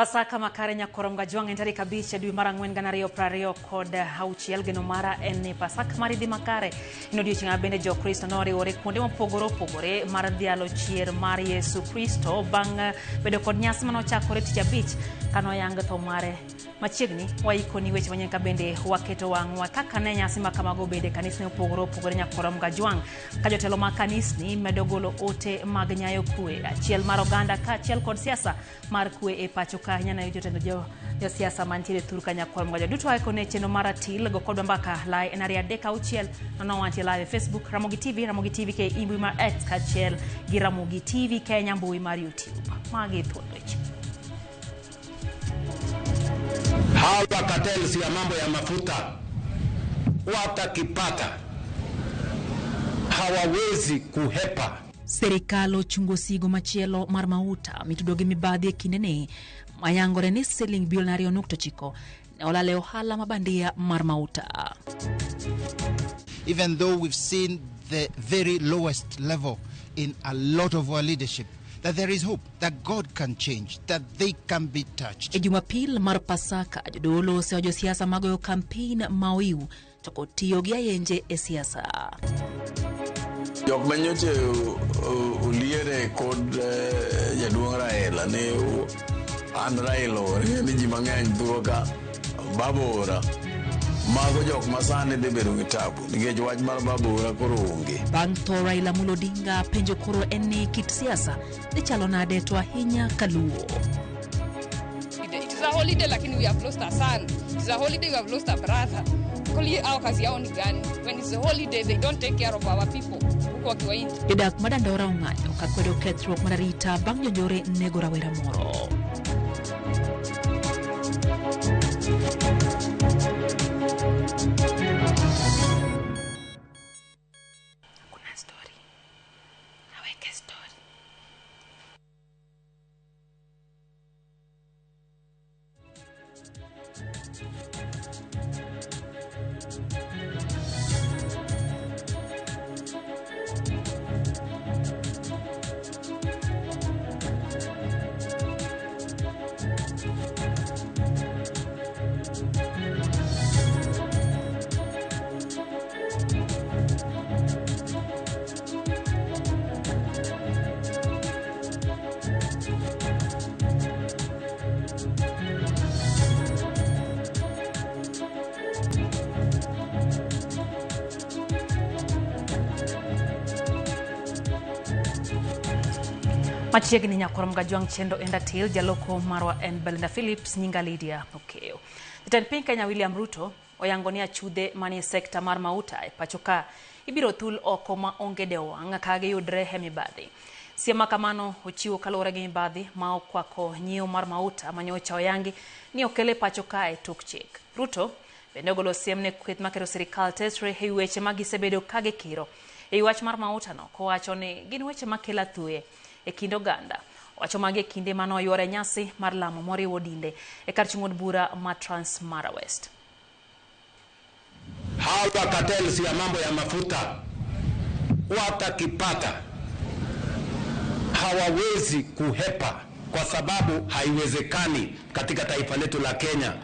Pasaka makare nyakorom gajwang' en tarik 5 dwe mar 4 2026. Geno mara en ni Pasaka mari dhi makare. En odiochieng' ma bende Jokristo noriwore kuonde mopogore opogore mar dhialo chier mar Yesu Kristo bang' bedo kod nyasi manochakore tich abich kanoyang tho mare. Machiegni waikoni weche manyien ka bende waketo wang'wa kaka ne nyasi ma kamago obede kanisni mopogore opogore nyakorom gajwang' ka jotelo mag kanisni medo golo ote mag nyayo kwe achiel mar oganda kaachiel kod siasa mar kwe e pacho ka ahinya ne jotend josiasa mantiere thur ka nyakwar mgajo duto ae kone chenro mar ratil go kodwa mbaka lai en 236 nono wantie live e Facebook Ramogi TV, Ramogi TV ke mbui mar X kaachiel gi Ramogi TV Kenya mbui mar YouTube. Magi thuond weche. Hawa cartels ya mambo ya mafuta watakipata, hawawezi kuhepa. Sirikal ochungo sigo machielo mar mauta mitudo gi mibadhi e kindeni mayangore ni siling bilion 2.9 ne olal e ohala mabandia mar mauta. Even though we've seen the very lowest level in a lot of our leadership, that there is hope, that God can change, that they can be touched. E Jumapil mar Pasaka, jodolo osewa josiasa magoyo kampein ma oiw to kod tiyo gi ayenje e siasa. Jok manyocha oliere kod jaduong' Raila ni an Raila ora ni ji mang'eny thuro ka baba ora. Mago jok ma sani dhi bedo gi tabu nikech wach mar baba ora koro onge. Bang' tho Raila Amolo Odinga, penjo koro en ni kit siasa dhi chalo nade to ahinya kaluo. It is a holiday lakini we have lost a son. It is a holiday we have lost a brother. Koli hao kazi yao ni gani? When it's a holiday they don't take care of our people. Huko wakiwa nje. Jodak ma Dandora ong'anyo ka kwedo kethruok mar arita bang' jonjore nego rawera moro. Kuna story. Aweke story. Machiegni nyakorom gajwang' chendo en ratil jaloko marwa en Belinda Phillips nyinga Lydia Okeyo. Jatend piny Kenya William Ruto oyango ni achudhe manie sekta mar mauta e pacho ka ibiro thul oko ma onge dewo wang' ka giyudre e mibadhi. Siem ma kamano ochiwo kaluwore gi mibadhi ma okwako nyiewo mar mauta manyocha oyangi ni okel e pacho ka e tok chik. Ruto bende ogolo siem ne kweth maketo sirikal tesre e weche ma gisebedo ka gikiro e wach mar mauta no kowacho ni gin weche makelo athuye e kind oganda. Owacho magi e kinde mane oyuore nyasi mar lamo moriwo dinde e kar chung' od bura ma Trans Mara West. Hawa cartels ya mambo ya mafuta watakipata, hawawezi kuhepa kwa sababu haiwezekani katika taifa letu la Kenya.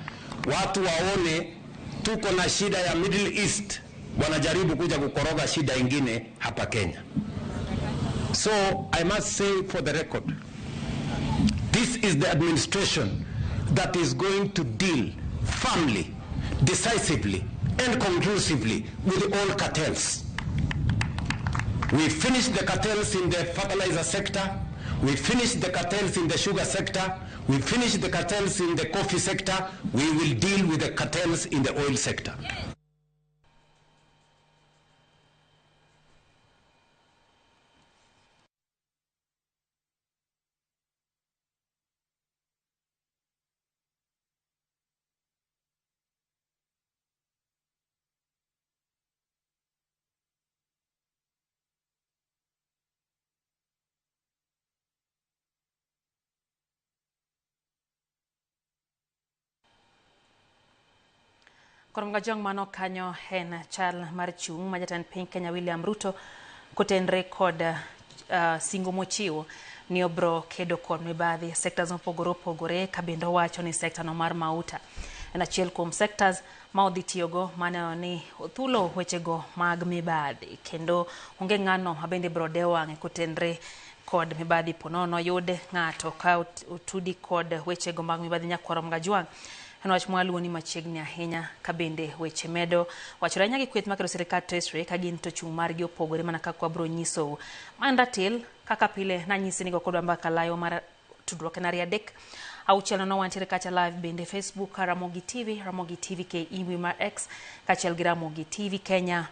Watu waone tuko na shida ya Middle East, wanajaribu kuja kukoroga shida ingine hapa Kenya. So I must say for the record, this is the administration that is going to deal firmly, decisively, and conclusively with all cartels. We finished the cartels in the fertilizer sector, we finished the cartels in the sugar sector, we finished the cartels in the coffee sector, we will deal with the cartels in the oil sector. Korom gajwang' mano kanyo en chal mar chung' ma jatend piny Kenya William Ruto kotenre kod singo mochiwo ni obro kedo kod mibadhi sectors mopogore opogore, ka bende owacho ni sekta no mar mauta en achiel kuom sectors ma odhi tiyogo maneno ni othulo wechego mag mibadhi, kendo onge ng'ano ma bende bro dewo wang'e kotenre kod mibadhi. Ponono yud ng'ato ka otudi kod wechego mag mibadhi. Nyakwaro Mgajwang' en wach mwaluwo ni machiegni ahinya, ka bende weche medo wachore ahinya gi kweth makelo sirikal Treasury ka gin to chung' margi opogore mana kaka wabro nyisou. Man ratil kaka pile nanyisi ni go kodwa mbaka layo mar tudruok en 2 3 6 0 wantiere kacha live bende Facebook Ramogi TV, Ramogi TV KE mbui mar X kaachiel gi Ramogi TV Kenya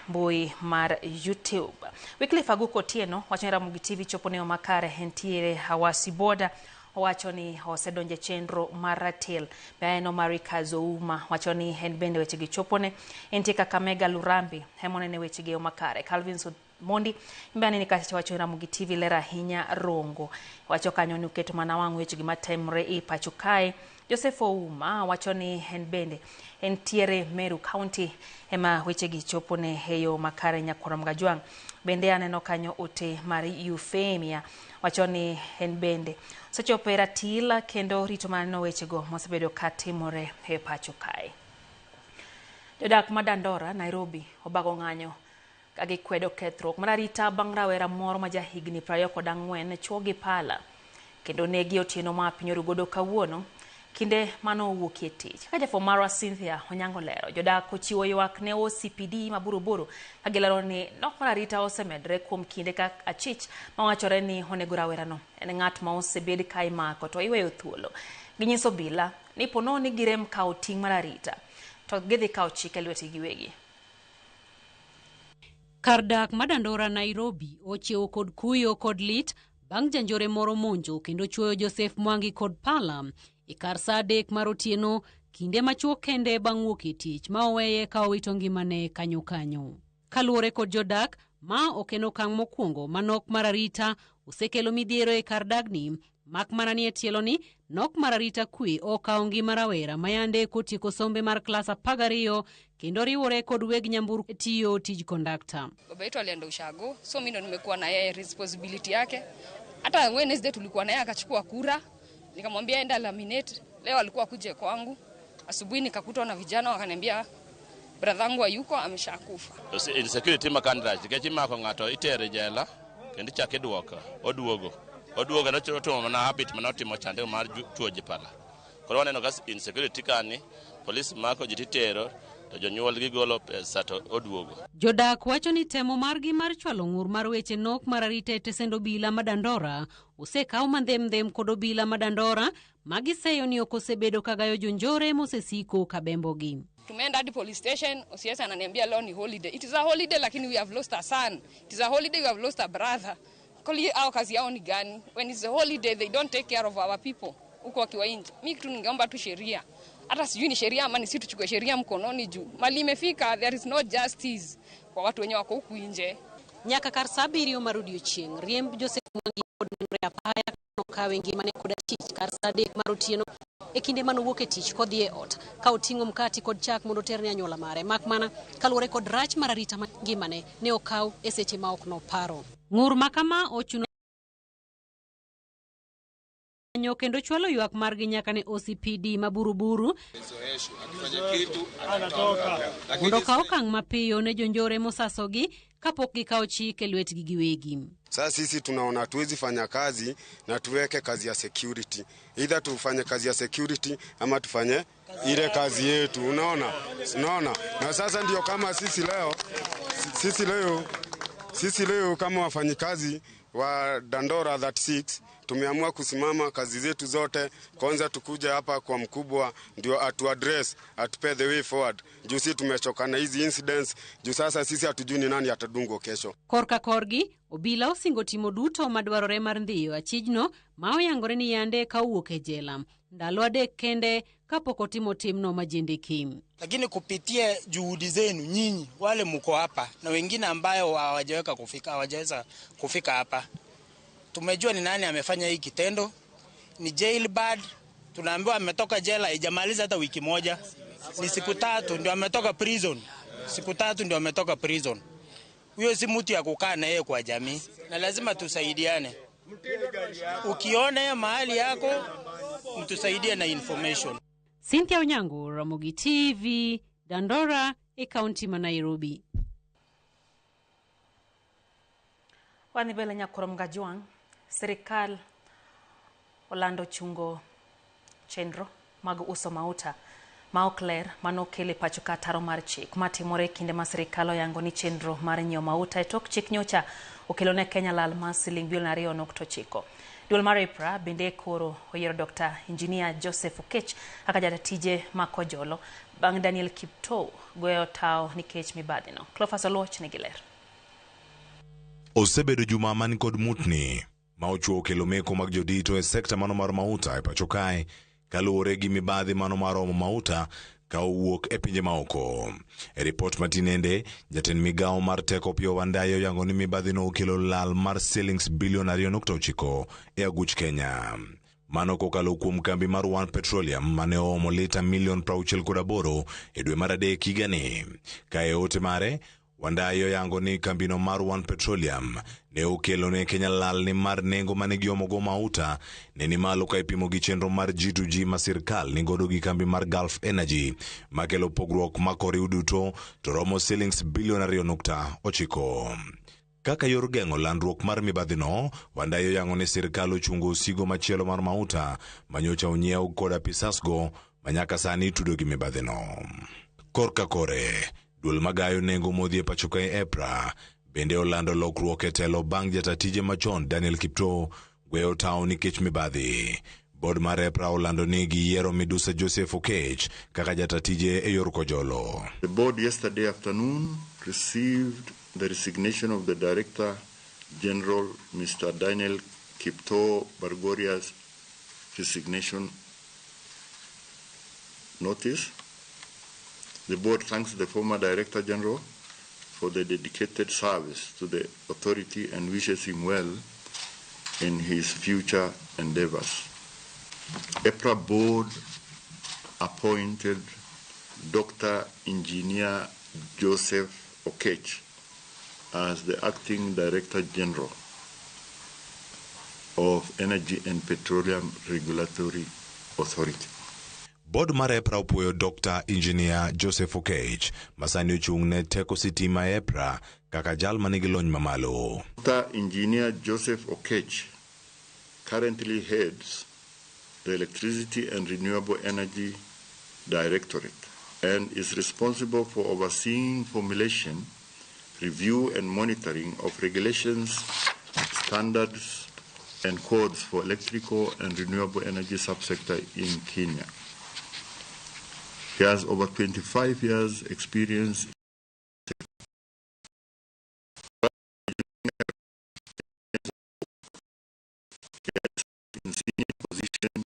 mbui mar YouTube. Wycliffe Aguko Otieno wacho ni Ramogi TV chopo ne yo makare entiere Hawasi Border, owacho ni osedonjo e chenro mar ratil. Be aneno Marika Zouma wacho ni en bende wechegi chopone entie Kakamega Lurambi emonene wechegi e yo makare. Calvin Mondi imbe anene kacha wacho ni Ramogi TV ler ahinya Rongo wacho kanyo ni uketo mana wang' wechegi matimore e pacho kae. Joseph Ouma wacho ni en bende entiere Meru County ema wechegi chopone e yo makare. Nyakwar Mgajwang' bende aneno kanyo ote mar Euphemia wacho ni en bende osechopo e ratil kendo rito mana wechego mosebedo katimore e pacho kae. Jodak ma Dandora, Nairobi obago ng'anyo ka gikwedo kethruok mar arita bang' rawera moro ma jahigni 24 chuo gi pala kendo negi otieno ma piny oru godo kawuono kinde mano owuokie tich. Kaka jafwambo marwa Cynthia Onyango lero, jodak ochiwo ywak ne OCPD ma Buruburu ka gilero ni nok mar arita osemedre kuom kinde ka achich mawachore ni onego rawerano en ng'at ma osebed ka imako to iweyo thuolo. Ginyiso obila ni ponono ni girem kawo ting' mar arita to gidhi kawo chik e lwetgi giwegi. Kar dak ma Dandora, Nairobi ochiewo kod kuyo kod lit bang' janjore moro monjo kendo chuoyo Joseph Mwangi kod pala e kar sa 3 mar otieno kinde machuok kende bang' wuok e tich ma oweye ka owito ngimane kanyo kanyo. Kaluwore kod jodak, ma ok en okang' mokwongo ma nok mar arita osekelo midhiero e kar dagni, mak mana ni e tielo ni nok mar arita kwe okawo ngima rawera ma yande kotieko sombe mar klas 12 kendo riwore kod weg nyamburko tiyo tij kondakta. Baba yetu alienda ushago, so mimi ndo nimekuwa na yeye responsibility yake. Hata Wednesday tulikuwa na yeye akachukua kura, nikamwambia enda laminate. Leo alikuwa kuje kwangu asubuhi, nikakutwa na vijana wakaniambia brother yangu hayuko, ameshakufa. Insecurity ma kan rach nikech imako ng'ato itere jela kendo ichako iduoko oduogo oduogo kendo otimo mana habit mane otimo chande mar chuo ji pala. Koro waneno ka insecurity kani polis mako ji titero to jonyuol gigolo pesa to oduogo. Jodak wacho ni temo margi mar chwalo ng'ur mar weche nok mar arita e tesend obila ma Dandora osekaw mandhemdhem kod obila ma Dandora ma giseyo ni ok osebedo ka gayo jonjore mosesiko ka bembogi. Tumeenda hadi police station, OCS ananiambia leo ni holiday. It is a holiday lakini we have lost a son. It is a holiday, we have lost a brother. Koli hao kazi yao ni gani? When it's a holiday they don't take care of our people. Huko wakiwa nje. Mimi kitu ningeomba tu sheria. Hata sijui ni sheria ama ni sisi tuchukue sheria mkononi juu. Mali imefika, there is no justice kwa watu wenye wako huku nje. Nyaka kar sa 7 mar odiochieng', riemb Joseph Mwangi kod nenore apaya nokawe ngimane kod achich kar sa 3 mar otieno e kinde manowuok e tich kodhi e ot ka oting'o mkati kod chak mondo oterne anyuola mare, mak mana kaluwore kod rach mar arita mar ngimane ne okaw e seche ma ok noparo. Ng'ur ma kama ochuno kendo chwalo ywak margi nyaka ne OCPD ma Buruburu mondo okaw okang' mapiyo ne jonjore mosasogi kapok gikawo chik e lwetgi giwegi. Sasa sisi tunaona hatuwezi fanya kazi na tuweke kazi ya security, either tufanye kazi ya security ama tufanye ile kazi yetu, unaona, unaona. Na sasa ndio kama sisi leo kama wafanyikazi wa Dandora 36 tumeamua kusimama kazi zetu zote. Kwanza tukuja hapa kwa mkubwa ndio atu address, atupe the way forward, juu sisi tumechoka na hizi incidents, juu sasa sisi hatujui ni nani atadungwa kesho. Korka korgi, obila osingo timo duto madwarore mar ndhiyo achijno ma oyangore ni yande ka owuok e jela ndalo 3 kende kapok otimo timno majendeki. Lakini kupitia juhudi zenu nyinyi wale mko hapa na wengine ambayo hawajaweza kufika hapa, tumejua ni nani amefanya hii kitendo. Ni jailbird, tunaambiwa ametoka jela, haijamaliza hata wiki moja, ni siku 3 ndio ametoka prison, siku 3 ndio ametoka prison. Huyo si mtu ya kukaa na yeye kwa jamii, na lazima tusaidiane. Ukiona hiyo mahali yako, mtusaidie na information. Cynthia Onyango, Ramogi TV, Dandora e kaunti ma Nairobi. Wadhi mbele nyakurom Gajwang', sirikal olando chungo chenro mag uso mauta ma ok ler manokel e pacho ka ataro mar chik matimore e kinde ma sirikal oyango ni chenro mar nyiewo mauta e tok chik nyocha okelo ne Kenya lal mar siling bilion 2.9. Duol mar EPRA bende koro oyiero Dr. Engineer Joseph Okech kaka jata tije ma Kojolo bang' Daniel Kiptoo goyo tao nikech mibadhino. Cleophas Oluoch nigi ler. Osebedo juma man kod mutni ma ochuo kelo meko mag jodito e sekta mano mar mauta e pacho kae kaluwore gi mibadhi mano mar omo mauta ka owuok e pinje maoko. E ripot matinende, jatend migawo mar teko Opiyo Wandayi oyango ni mibadhino okelo lal mar silings bilion 2.9 e aguch Kenya. Mano kokalo kuom kambi mar One Petroleum mane oomo lita milion 68 e dwe mar adek higani. Ka e ote mare, Wandayi oyango ni kambino mar One Petroleum ne okelo ne Kenya lal ni mar nengo mane giomogo mauta ne ni malo ka ipimo gi chenro mar G2G ma sirkal nigodo gi kambi mar Gulf Energy makelo pogruok ma koriw duto to romo silings bilion 2.9. Kaka yor geng'o landruok mar mibadhino, Wandayi oyango ni sirkal ochungo osigo machielo mar mauta manyocha onyiew kod apisasgo manyaka sani itudo gi mibadhino. Korka kore, duol magayo nengo modhi e pacho kae EPRA bende olando lokruok e telo bang' jata tije machon Daniel Kiptoo gweyo tao nikech mibadhi. Bod mar EPRA olando ni giyiero Midusa Joseph Okech kaka jata tije e yor Kojolo. The board yesterday afternoon received the resignation of the Director General, Mr. Daniel Kiptoo Bargoria's resignation notice. The board thanks the former Director General for the dedicated service to the authority and wishes him well in his future endeavors. EPRA board appointed Dr. Engineer Joseph Okech as the acting Director General of Energy and Petroleum Regulatory Authority. Board mar EPRA opuoyo Dr. Engineer Joseph Okech masani ochung' ne teko sitima e EPRA kaka jal manigi lony mamalo. Dr. Engineer Joseph Okech currently heads the Electricity and Renewable Energy Directorate and is responsible for overseeing formulation, review and monitoring of regulations, standards and codes for electrical and renewable energy subsector in Kenya. He has over 25 years experience in senior position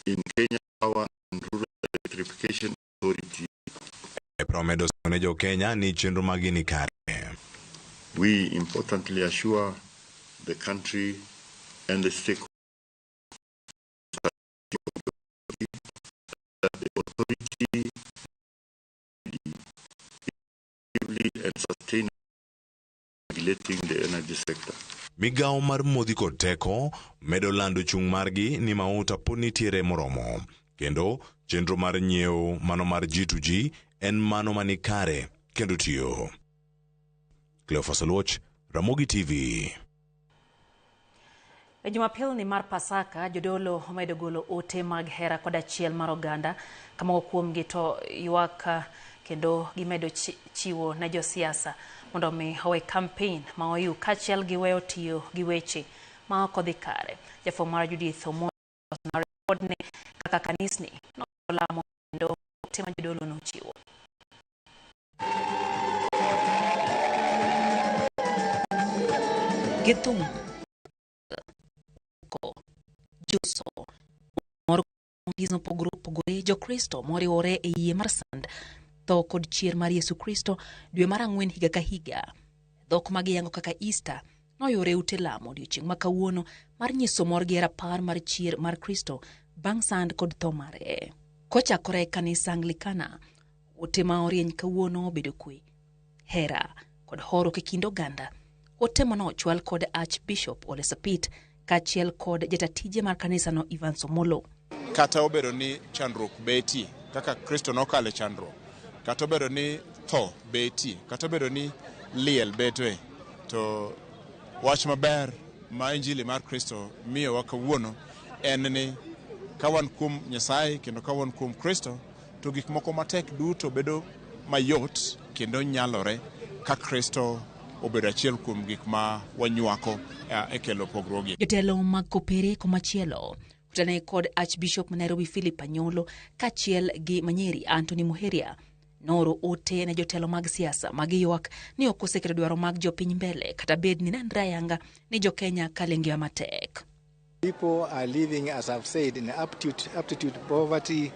in Kenya Power and Rural Electrification Authority. EPRA omedo singo ne jo Kenya ni chenro maggi ni kare. We importantly assure the country and the stakeholders that the authority effectively and sustainably regulating the energy sector. Migawo mar modhi kod teko medo lando chung' margi ni mauta pod nitiere moromo kendo chenro mar nyiewo mano mar G2G en mano manikare kendo tiyo. Cleophas Oluoch, Ramogi TV. E Jumapil ni mar Pasaka, jodolo omedo golo ote mag hera kod achiel mar oganda ka moko kuomgi to ywak kendo gimedo chiwo ne josiasa mondo omi owe kampen ma oyiw kaachiel gi weyo tiyo gi weche ma ok odhi kare. Jafwambo mar Judith Omondi ripodne kaka kanisni nolamo kendo ote ma jodolo nochiwo. Gi thum ko juso mor mopogore opogore Jokristo moriwore e yie mar sand tho kod chier mar Yesu Kristo dwe mar ang'wen higa ka higa. Dhok ma giyango kaka Easter noyore ute lamo odiechieng' ma kawuono mar nyiso mor gi rapar mar chier mar Kristo bang' sand kod tho mare. Kochakore e kanisa Anglikana, ote ma orieny kawuono obedo kwe, hera kod horuok e kind oganda. Ote mano ochwal kod Archbishop Ole Sapit kaachiel kod jatatije mar kanisano Evans Omolo. Kata obedo ni chandruok betie, kaka Kristo nokalo e chandruok, kata obedo ni tho betie, kata obedo ni liel betoe, to wach maber ma Injili mar Kristo miyowa kawuono en ni ka wan kuom Nyasaye kendo ka wan kuom Kristo, to gik moko matek duto bedo mayot kendo nyalore ka Kristo obedo achiel kuom gik ma wanywako e kelo pogruogi. Jotelo mag Kopere komachielo otene kod Archbishop ma Nairobi Philip Anyolo kaachiel gi Manyeri Anthony Muheria nooro ote ne jotelo mag siasa ma giywak ni ok oseketo dwaro mag jopiny mbele kata bed ni nenre ayanga ni jokenya kalo e ngima matek. People are living, as I've said, in aptitude poverty,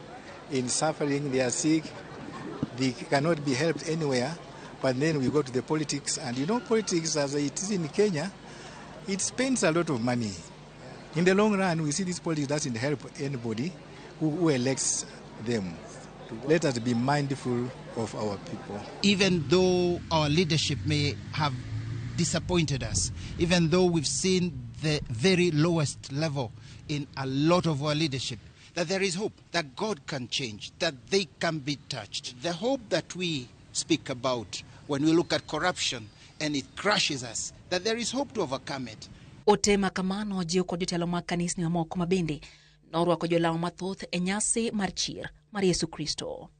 in suffering, they are sick, they cannot be helped anywhere. But then we go to the politics, and you know, politics as it is in Kenya, it spends a lot of money. In the long run, we see this politics doesn't help anybody who elects them. Let us be mindful of our people. Even though our leadership may have disappointed us, even though we've seen the very lowest level in a lot of our leadership, that there is hope, that God can change, that they can be touched. The hope that we speak about when we look at corruption and it crushes us, that there is hope to overcome it. Ote ma kamano jiw kod jotelo mag kanisni mamoko ma bende norwako jolamo mathoth e nyasi mar chier mar Yesu Kristo.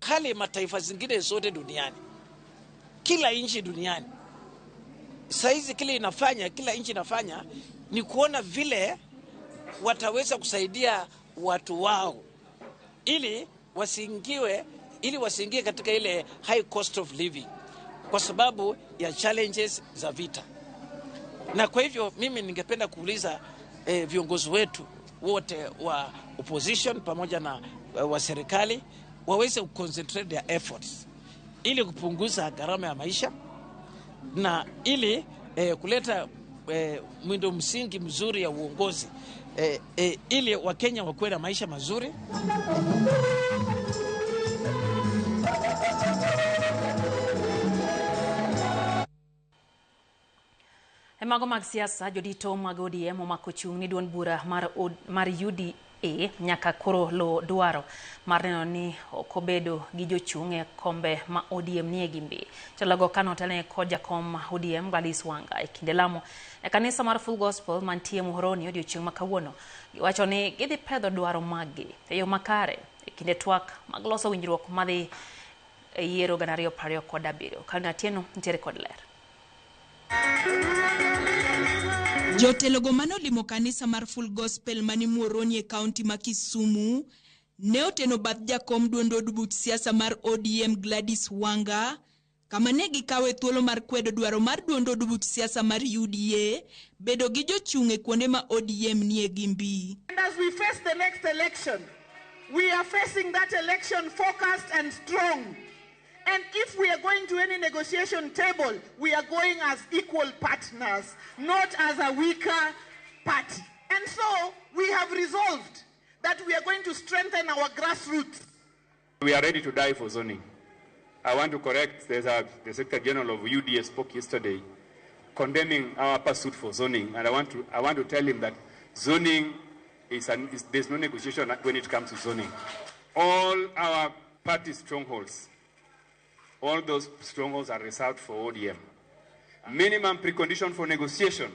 Hali mataifa zingine zote duniani, kila nchi duniani saizi kile inafanya, kila nchi inafanya ni kuona vile wataweza kusaidia watu wao ili wasiingie katika ile high cost of living kwa sababu ya challenges za vita. Na kwa hivyo mimi ningependa kuuliza viongozi wetu wote wa opposition pamoja na wa serikali waweze kuconcentrate their efforts ili kupunguza gharama ya maisha na ili kuleta mwendo msingi mzuri ya uongozi ili Wakenya wakuwe na maisha mazuri. E mago mag siasa, jodito mag ODM omako chung' ni duond bura mar UDA nyaka koro lo dwaro mar neno ni ok obedo gi jochung' e kombe ma ODM nie gi mbi. Jotelo kano otelne kod jakom ODM Gladys Wanga e kinde lamo e kanisa mar Full Gospel mantie Muhoroni odiochieng' ma kawuono. Giwacho ni gidhi pedho dwaro maggi e yo makare e kinde twak mag loso winjruok madhi e yiero 2027. Kalina Atieno nitiere kod ler. Jotelogo manolimo kanisa mar Full Gospel mani Muhoroni e kaunti ma Kisumu ne oteno bath jakom duond od buch siasa mar ODM Gladys Wanga kama ne gikawe thuolo mar kwedo dwaro mar duond od buch siasa mar UDA bedo gi jochung' e kuonde ma ODM nie gi mbi. And as we face the next election, we are facing that election focused and strong. And if we are going to any negotiation table, we are going as equal partners, not as a weaker party. And so we have resolved that we are going to strengthen our grassroots. We are ready to die for zoning. I want to correct, the Secretary General of UDA spoke yesterday, condemning our pursuit for zoning. And I want to tell him that zoning there's no negotiation when it comes to zoning. All our party strongholds, all those strongholds are reserved for ODM. Minimum precondition for negotiation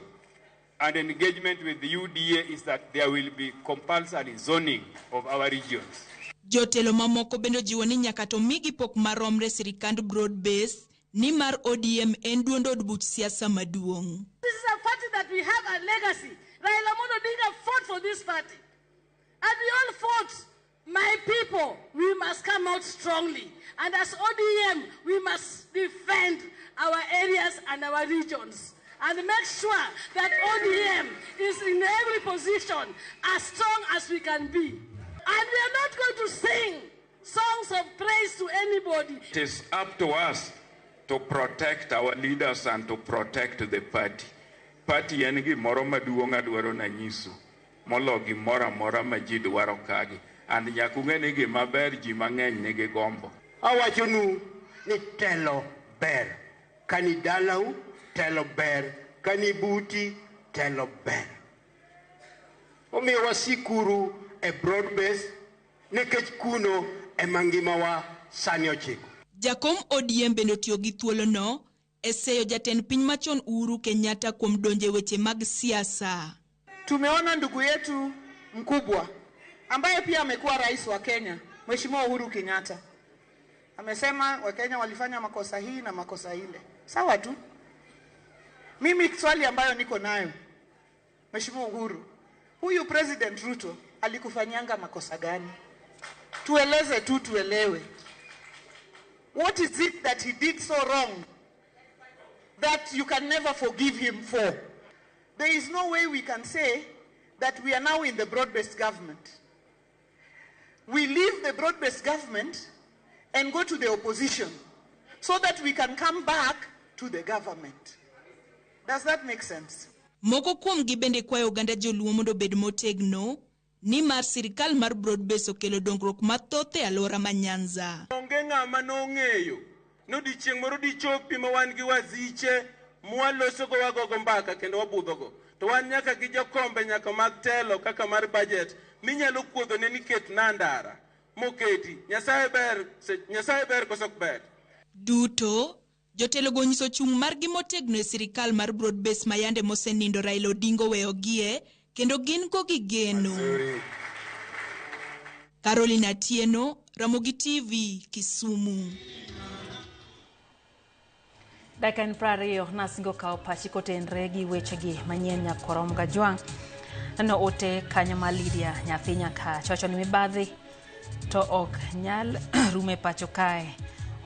and engagement with the UDA is that there will be compulsory zoning of our regions. Jotelo mamoko bende ojiwo ni nyaka to migi pok maromre sirikand broad base ni mar ODM en duond od buch siasa maduong'. This is a party that we have a legacy. Raila Amolo Odinga fought for this party. And we all fought. My people, we must come out strongly. And as ODM, we must defend our areas and our regions. And make sure that ODM is in every position as strong as we can be. And we are not going to sing songs of praise to anybody. It is up to us to protect our leaders and to protect the party. Party en gimoro maduong' adwaro nanyisu molo gimoro amora ma ji dwaro kagi. And nyaka ung'e ni gima ber ji mang'eny nigi gombo. Awachonu ni telo ber. Kani dalau, Telo ber kanibuti, telo ber. Omiyo wasikuru e broad base nikech kuno ema ngimawa sani ochiko. Jakom ODM bende otiyo gi thuolono e seyo jatend piny machon Uhuru Kenyatta kuom donjo e weche mag siasa. Tumeona ndugu yetu mkubwa ambaye pia amekuwa rais wa Kenya, Mheshimiwa Uhuru Kenyatta, amesema Wakenya walifanya makosa hii na makosa ile. Sawa tu. Mimi swali ambayo niko nayo, Mheshimiwa Uhuru, huyu President Ruto alikufanyanga makosa gani? Tueleze tu tuelewe. What is it that he did so wrong that you can never forgive him for? There is no way we can say that we are now in the broad-based government. We leave the broad-based government and go to the opposition so that we can come back to the government. Does that make sense? Moko kuomgi bende kwayo oganda joluo mondo obed motegno nimar sirikal mar broad base okelo dongruok mathoth e alwora ma Nyanza. Onge ng'ama nong'eyo ni odiechieng' moro dichopi ma wan gi waziche mwalosogo wagogo mbaka kendo wabudhogo. To wan nyaka gi jokombe nyaka mag telo kaka mar budget minyalo kuodhone ni ket na ndara moketi. Nyasaye ber, Nyasaye ber koso ok ber? Duto, jotelogo onyiso chung' margi motegno e sirikal mar broad base ma yande mosenindo Raila Odinga oweyogie kendo gin go gi geno. Caroline Atieno, Ramogi TV, Kisumu. Dakika en 20 nasingo kawo pachi kotenre gi wechegi manyien nyakorom Gajwang'. Neno ote kanyo ma Lydia nyathi Nyakach wacho ni mibadhi to ok nyal rumo e pacho kae.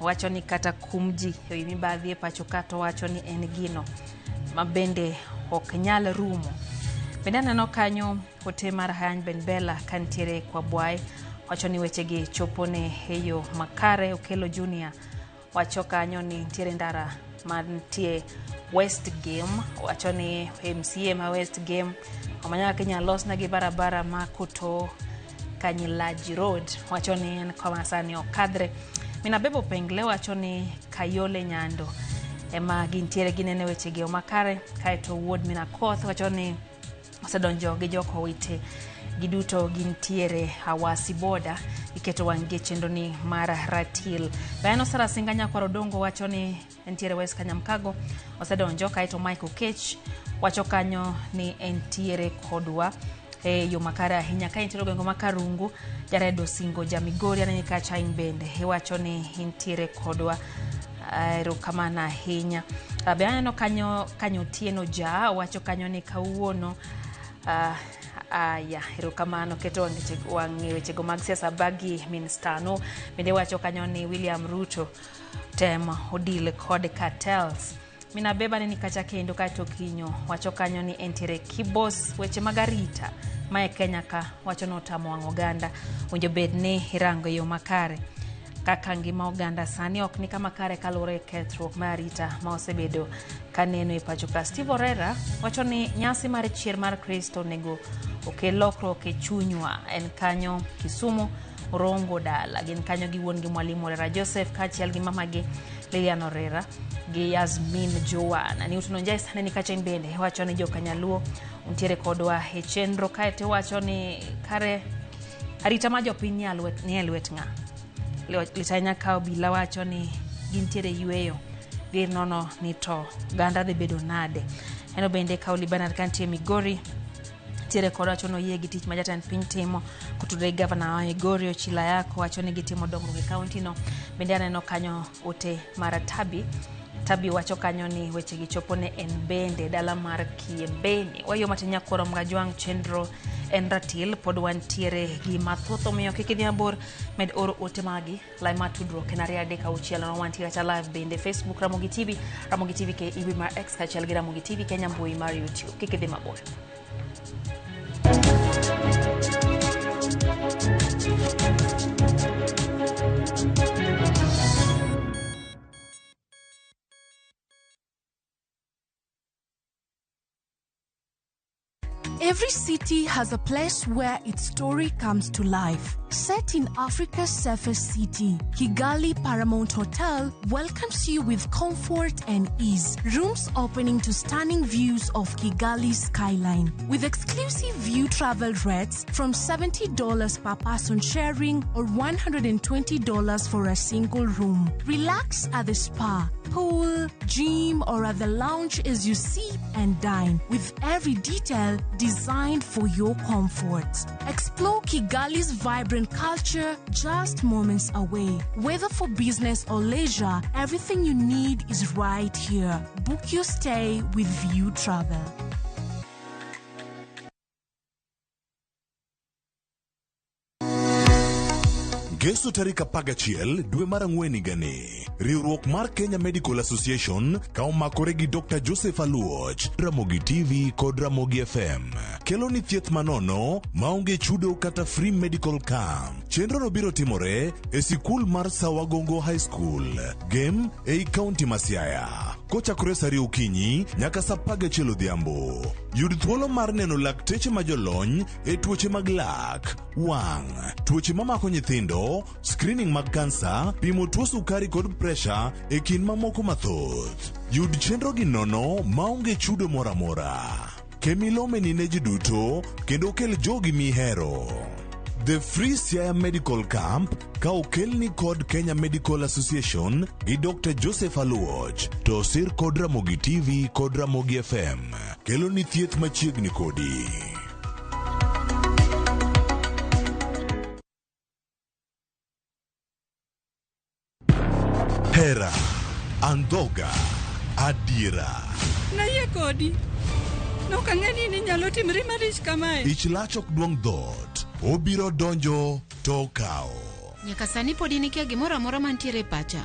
Owacho ni kata kum ji ewi mibadhi e pacho ka to owacho ni en gino ma bende ok nyal rumo. Bende aneno kanyo ote mar Hayany Ben Bella kantiere Kwabwae wacho ni wechegi chopone e yo makare. Okelo Junior wacho kanyo ni nitiere ndara mantie West Game, wacho ni MCA ma West Game omanya kaka inyalo losnegi barabara ma Koto Kanyilaji Road, wacho ni en kama sani okadhre. Mina Bebo Pengle wacho ni Kayole Nyando ema gintiere ginene wechegi makare. Kaeto wuod Mina Koth wacho ni osedonjo gi jokowite giduto gintiere Awasi boda iketo wang' gi e chenro ni mar ratil. Bayan Osara Singa Nyakwar Odongo wacho ni entiere West Kanyamkago osedonjo. Kaeto Mike Okech wacho kanyo ni entiere kodwa e yo makare ahinya. Ka entiere gwenge ma Karungu, Jared Osingo ja Migori anene kacha in bende iwacho ni intiere kodwa, erokamano ahinya. Be aneno kanyo kanyo Otieno ja wacho kanyo ni kawuono aya erokamano keto wang' wechego mag siasa bagi minstano. Bende wacho kanyo ni William Ruto tem odil kod cartels. Mina Beba neni kacha kendo kaeto Kinyo wacho kanyo ni entiere Kibos weche mag arita ma e Kenya ka wacho ni otamo wang' oganda winjo bed ni irango e yo makare kaka ngima oganda sani ok ni kama kare kaluwore gi kethruok mar arita ma osebedo kaneno e pacho ka. Steve Orera wacho ni nyasi mar chier mar Kristo onego okel lokruok e chunywa. En kanyo Kisumu Rongo dala gin kanyo gi wuon gi mwalimu Orera Joseph kaachiel gi mamagi Lilian Orera gi Yasmin Joana. Newton Onjai sani ni kacha in bende wacho ni jokanyaluo untiere kodwa e chenro. Kaeto wacho ni kare arita ma jopiny ni e lwet ng'a? Litanya ka obila wacho ni gintiere yweyo ginono ni to oganda dhi bedo nade. Eno bende Kaoli Bernard kantie Migori tiere kod wacho noyie gi tich ma jatend piny timo kotudore gi gavana wa Migori Ochila Yako wacho ni gitimo dongruok e kaunti no. Bende aneno kanyo ote mar Tabi Tabi wacho kanyo ni wechegi chopo ne en bende dala mar Kiembeni. Wayo matin nyakwaro Mgajwang' chenro en ratil pod wantiere gi mathoth omiyo kik idhi mabor med oro ote magi lai mar tudruok en 2 3 6 nono wantiere kacha live bende Facebook Ramogi TV, Ramogi TV KE mar X kaachiel gi Ramogi TV Kenya mbui mar YouTube. Kik idhi mabor. Every city has a place where its story comes to life. Set in Africa's safest city, Kigali Paramount Hotel welcomes you with comfort and ease. Rooms opening to stunning views of Kigali's skyline. With exclusive view travel rates from $70 per person sharing or $120 for a single room. Relax at the spa, pool, gym, or at the lounge as you sip and dine, with every detail designed for your comfort. Explore Kigali's vibrant culture just moments away. Whether for business or leisure, everything you need is right here. Book your stay with View Travel. Ngeso tarik 11 dwe mar ang'wen higani, riwruok mar Kenya Medical Association ka omakore gi Dr. Joseph Aluoch, Ramogi TV kod Ramogi FM kelo ni thieth manono maonge chudo kata free medical camp. Chenrono biro timore e sikul mar Sawagongo High School, Gem ei kaunti ma Siaya. Kochakore sa 2 okinyi nyaka sa 11 odhiambo. Yud thuolo mar neno lakteche ma jolony e tuoche mag lak, wang', tuoche mamako nyithindo, screening mag kansa, pimo tuo sukari kod presha e kind mamoko mathoth. Yud chenro gi nono maonge chudo moro amora. Kemilome ni ne ji duto kendo kel jogi mihero. The Free Siaya Medical Camp ka okelni kod Kenya Medical Association gi Dr. Joseph Aluoch to osir kod Ramogi TV kod Ramogi FM. Kelo ni thieth machiegni kodi. Hera, andhoga, adiera. Nayie kodi. Nok ang'e ni inyalo timri marich kamae. Ich lach ok duong' dhoot. Obiro donjo to okawo. Nyaka sani pod in ikia gimoro amora mantiere e pacha.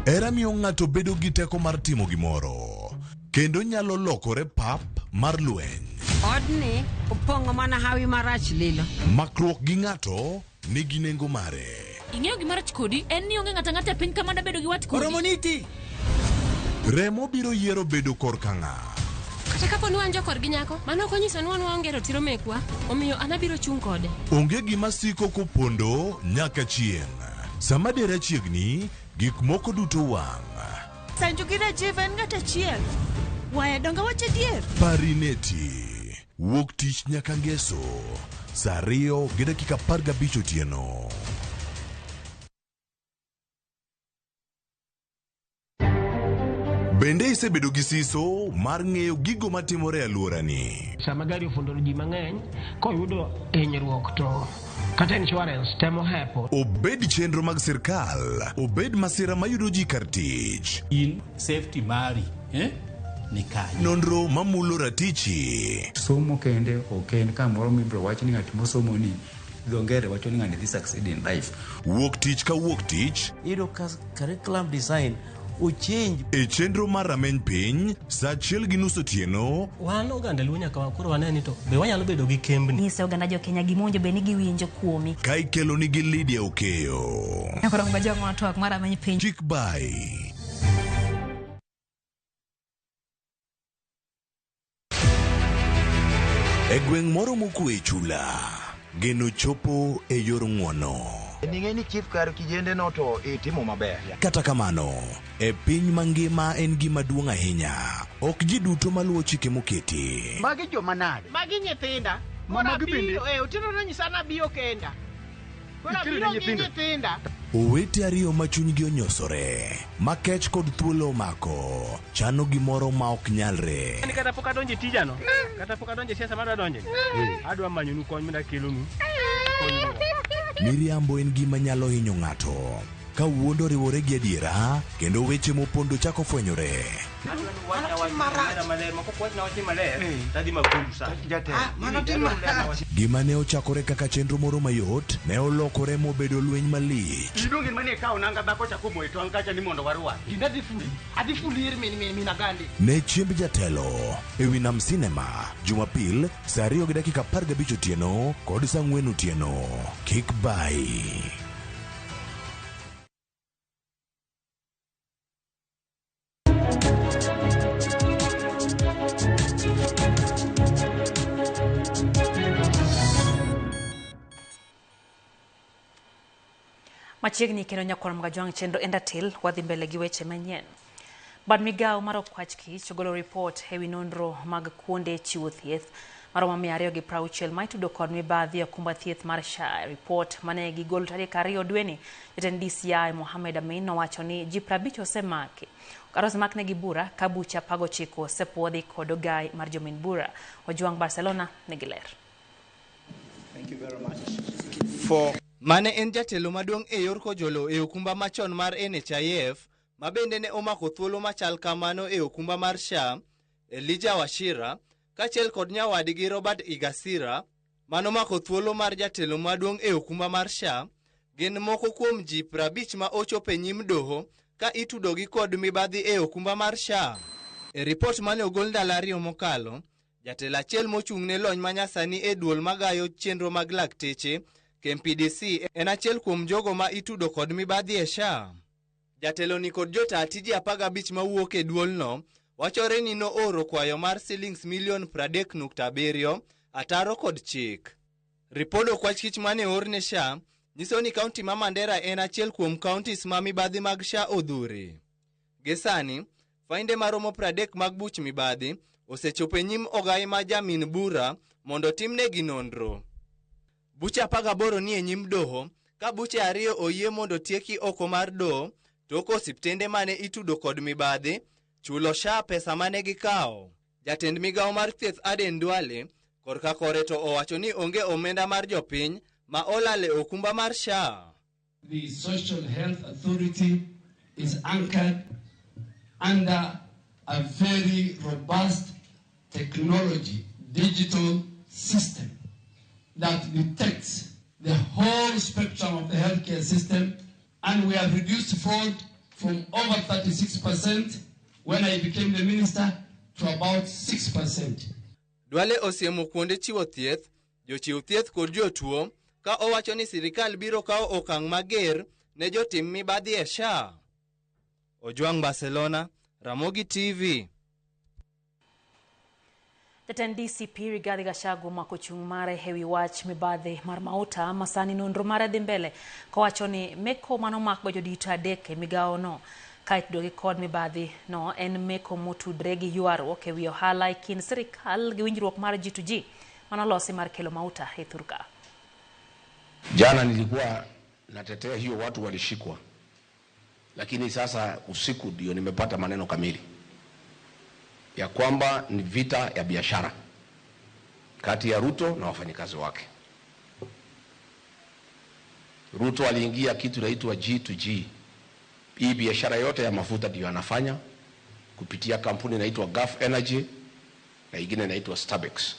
Hera miyo ng'ato bedo gi teko mar timo gimoro. Kendo nyalo lokore pap mar lweny. Odni opong'o mana hawi marach lilo. Makruok gi ng'ato nigi nengo mare. Ing'eyo gima rach kodi en ni onge ng'ato ang'ata e piny ka mada bedo gi wat kodi. Oromo niti. Remo biro yiero bedo korka ng'a. Kata kapo ni wan jokorgi nyako, mano ok onyiso ni wan waonge ratiro mekwa, omiyo an abiro chung' kode. Onge gima siko kopondo nyaka chieng'. Sama dera chiegni, gik moko duto wang'. Sanju gi Rajiv en ng'at achiel. Waya donge wach adier? Parineti. Wuok tich nyaka ngeso. Sa 2:15 otieno. Bende isebedo gi siso mar ng'eyo gigo matimore e alworani? Sama gari ofundo ji mang'eny, koyudo hinyruok to kata insurance temo hepo. Obed chenro mag sirkal, obed masira mayudo ji kar tich. In safety mari, ni kanye. Nonro mamulo ratichi. Somo kende ok en kamoro mibiro wach ni ng'at mosomo ni dho ngere wacho ni ng'ani dhi succeed in life. Wuok tich ka wuok tich. Iyudo ka curriculum design ochange. E chenro mar rameny piny, sa 1:30 otieno. Wan oganda Luo nyaka koro wane ni to be wanyalo bedo gi kembni. Nyise oganda jo Kenya gima owinjo bed ni giwinjo kuomi. Ka ikelo nigi Lydia Okeyo. Koro ng'ajo twak mar rameny piny. Chik bai. E gweng' moro mokwe e chula, geno chopo e yor ng'uono. Ning'e ni chief kar kijende no to itimo maber. Kata kamano, e piny mangima en gima duong' ahinya. Ok ji duto maluwo chike moketi. Magi joma nade? Magi nyithinda. Ma Koro magi bende? abiro, otieno nonyisa nabiyo kenda. Koro Ikelo abiro ne gi nyithindo? nyithinda. Owete ariyo ma chunygi onyosore, ma kech kod thuolo omako, chano gimoro ma ok nyalre. Ni kata pok adonjo e tijano, kata pok adonjo e siasa madwa donje, adwa manyonu kony mondo akelonu. Miriambo en gima nyalo hinyo ng'ato. Ka wuond oriwore gi adiera, kendo weche mopondo chako fwenyore. Gima ne ochakore kaka chenro moro mayot, ne olokore mobedo lweny malich. Iluongi mane ikawo nanga dhako cha komoyo tong' kacha ni mondo warwaki. Tinda adhi fuli. Adhi fuli ir min min min Agandi. Ne chiemb jatelo e wi Nam Cinema, Jumapil, sa 2:15 otieno kod sa 4 otieno. Kik bai. Machiegni kendo nyakwar Mgajwang' chenro Endatil wadhi mbele gi weche manyien. Bad migawo mar okwach kich ogolo ripot ewi nonro mag kuonde chiwo thieth maromo 260 ma itudo kod mibadhi e okumba thieth mar SHA. Ripot mane gigolo tarik 2 dweni, jatend DCI Mohamed Amin nowacho ni ji 50 osemaki. Kata osemaknegi bura ka buche 19 osepuodhi kod ogai mar jomin bura. Ojwang' Barcelona nigi ler. Thank you very much. For Mane en jatelo maduong' e yor kojolo e okumba machon mar NHIF, ma bende ne omako thuolo machal kamano e okumba mar SHA, Elijah Wachira, kaachiel kod nyawadgi Robert Igasira, manomako thuolo mar jatelo maduong' e okumba mar SHA, gin moko kuom ji 50 ma ochopo e nyim doho ka itudogi kod mibadhi e okumba mar SHA. E ripot mane ogol ndalo 2 mokalo, jatelo achiel mochung' ne lony manyasani e duol magayo chenro mag lakteche, KMPDC, en achiel kuom jogo ma itudo kod mibadhi e SHA. Jatelo ni kod jotaa tije 15 mawuok e duolno wachore ni nooro kwayo mar silings milion 30.7 ataro kod chik. Ripod okwach kich mane oor ne SHA nyiso ni kaunti ma Mandera en achiel kuom counties ma mibadhi mag SHA odhure. Gi sani, fainde maromo 30 mag buch mibadhi osechopo e nyim ogai ma jamin bura mondo timnegi nonro. Buche 18 ni e nyim doho, ka buche 2 oyie mondo tieki oko mar doho tok osiptende mane itudo kod mibadhi chulo SHA pesa mane gikawo. Jatend migawo mar thieth Aden Duale korka kore to owacho ni onge omenda mar jopiny ma olal e okumba mar SHA. The Social Health Authority is anchored under a very robust technology, digital system that detects the whole spectrum of the healthcare system, and we have reduced fraud from over 36% when I became the minister to about 6%. Duale osiemo kuonde chiwo thieth, jochiw thieth kod jotuo ka owacho ni sirikal biro kawo okang' mager ne jotim mibadhi e SHA. Ojwang' Barcelona, Ramogi TV. Jatend DCP Rigathi Gachagua omako chung' mare ewi wach mibadhi mar mauta ma sani nonro mare dhi mbele kowacho ni meko manomakgo jodito 3 e migawo no ka itudogi kod mibadhi no en meko motudre gi ywaruok ewi ohala e kind sirikal gi winjruok mar G2G manolosi mar kelo mauta e thurka. Jana nilikuwa natetea hiyo, watu walishikwa, lakini sasa usiku ndio nimepata maneno kamili ya kwamba ni vita ya biashara kati ya Ruto na wafanyikazi wake. Ruto aliingia kitu inaitwa G2G. Hii biashara yote ya mafuta ndio anafanya kupitia kampuni inaitwa Gulf Energy na ingine inaitwa Stabex.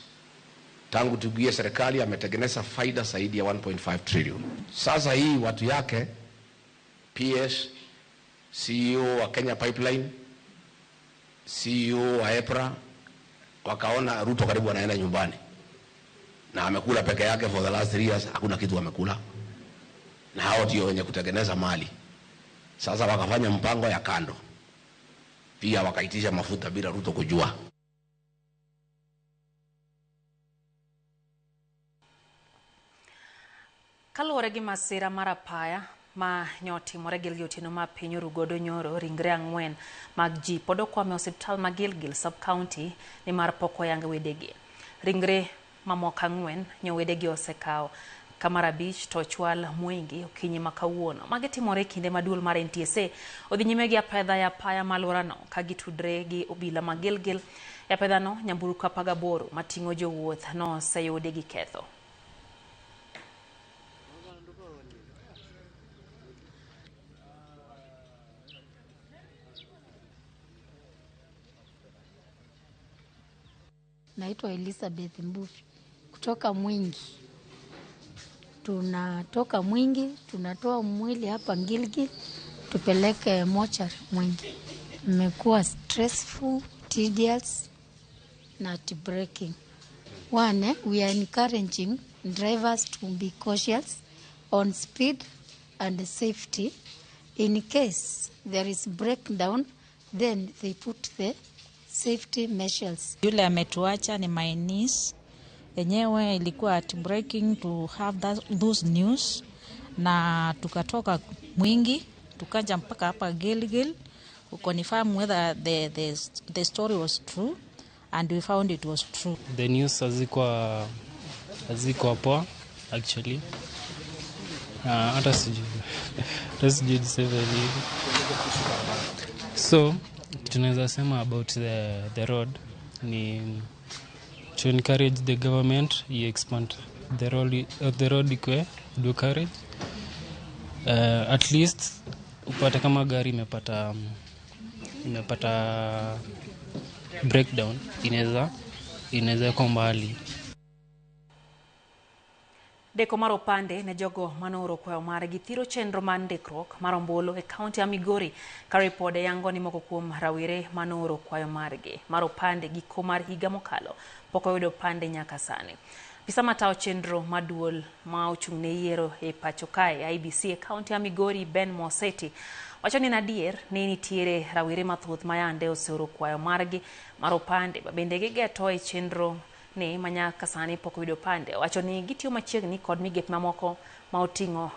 Tangu tuingie serikali ametengeneza faida zaidi ya 1.5 trillion. Sasa hii watu yake PS, CEO wa Kenya Pipeline, CEO wa EPRA wakaona Ruto karibu anaenda nyumbani na amekula peke yake for the last 3 years, hakuna kitu amekula, na hao ndio wenye kutengeneza mali. Sasa wakafanya mpango ya kando pia, wakaitisha mafuta bila Ruto kujua. Kaluwore gi masira mar apaya ma nyotimore Gilgil otieno ma piny orugodo nyoro, ringre 4 mag ji pod okwamo e osiptal ma Gilgil sub-county nimar pok oyang wedegi. Ringre mamoko 4 nyo wedegi osekawo ka mar 5 to ochwal Mwingi okinyi ma kawuono. Magi timore e kinde ma duol mar NTSA odhi nyime gi apedha e apaya ma alworano ka gitudre gi obila ma Gilgil. E apedhano nyamburko 18 mating'o jowuoth noseyudi gi ketho. Naitwa Elizabeth Mbuvi kutoka Mwingi. Tunatoka Mwingi, tunatoa mwili hapa Gilgil tupeleke mochari Mwingi. Imekuwa stressful, tedious na heartbreaking. One, we are encouraging drivers to be cautious on speed and safety. In case there is breakdown, then they put the safety measures. Yule ametuacha ni my niece. Enyewe ilikuwa heartbreaking to have those news. Na tukatoka Mwingi tukaja mpaka hapa Gilgil kuconfirm whether the story was true, and we found it was true. The news hazikuwa poa actually. Hata sijui niseme nini. So tunaweza sema about the road ni to encourage the government expand the road ikwe dual carriage. At least upate kama gari imepata breakdown inaweza kuwa mbali. Deko mar opande ne jogo manooro kwayo margi thiro chenro mar ndikruok mar ombulu e kaunti ya Migori ka ripode yango ni moko kuom rawere manooro kwayo margi mar opande giko mar higa mokalo pok oyudo opande nyaka sani. Apisa matayo chenro maduol ma ochung' ne yiero e pacho kae IEBC e kaunti ya Migori Ben Moseti wacho ni en adier ni nitiere rawere mathoth ma yande oseoro kwayo margi mar opande ma bende gigeto e chenro ni manyaka sani pok oyudo opande. Wacho ni gitiyo machiegni kod migepe mamoko ma oting'o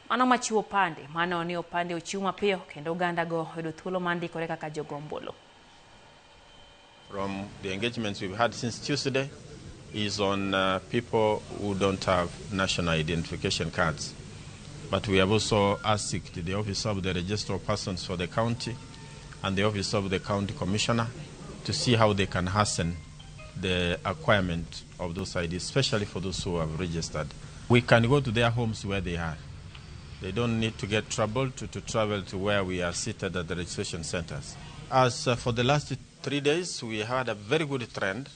mano machiwo opande mano ni opande ochiw mapiyo kendo oganda go oyudo thuolo mar ndikore kaka jogo ombulu. From the engagements we've had since Tuesday is on people who don't have national identification cards. But we have also asked the Office of the Registrar of Persons for the county and the Office of the County Commissioner to see how they can hasten the acquirement of those IDs, especially for those who have registered. We can go to their homes where they are. They don't need to get trouble to travel to where we are seated at the registration centers. As for the last 3 days, we had a very good trend.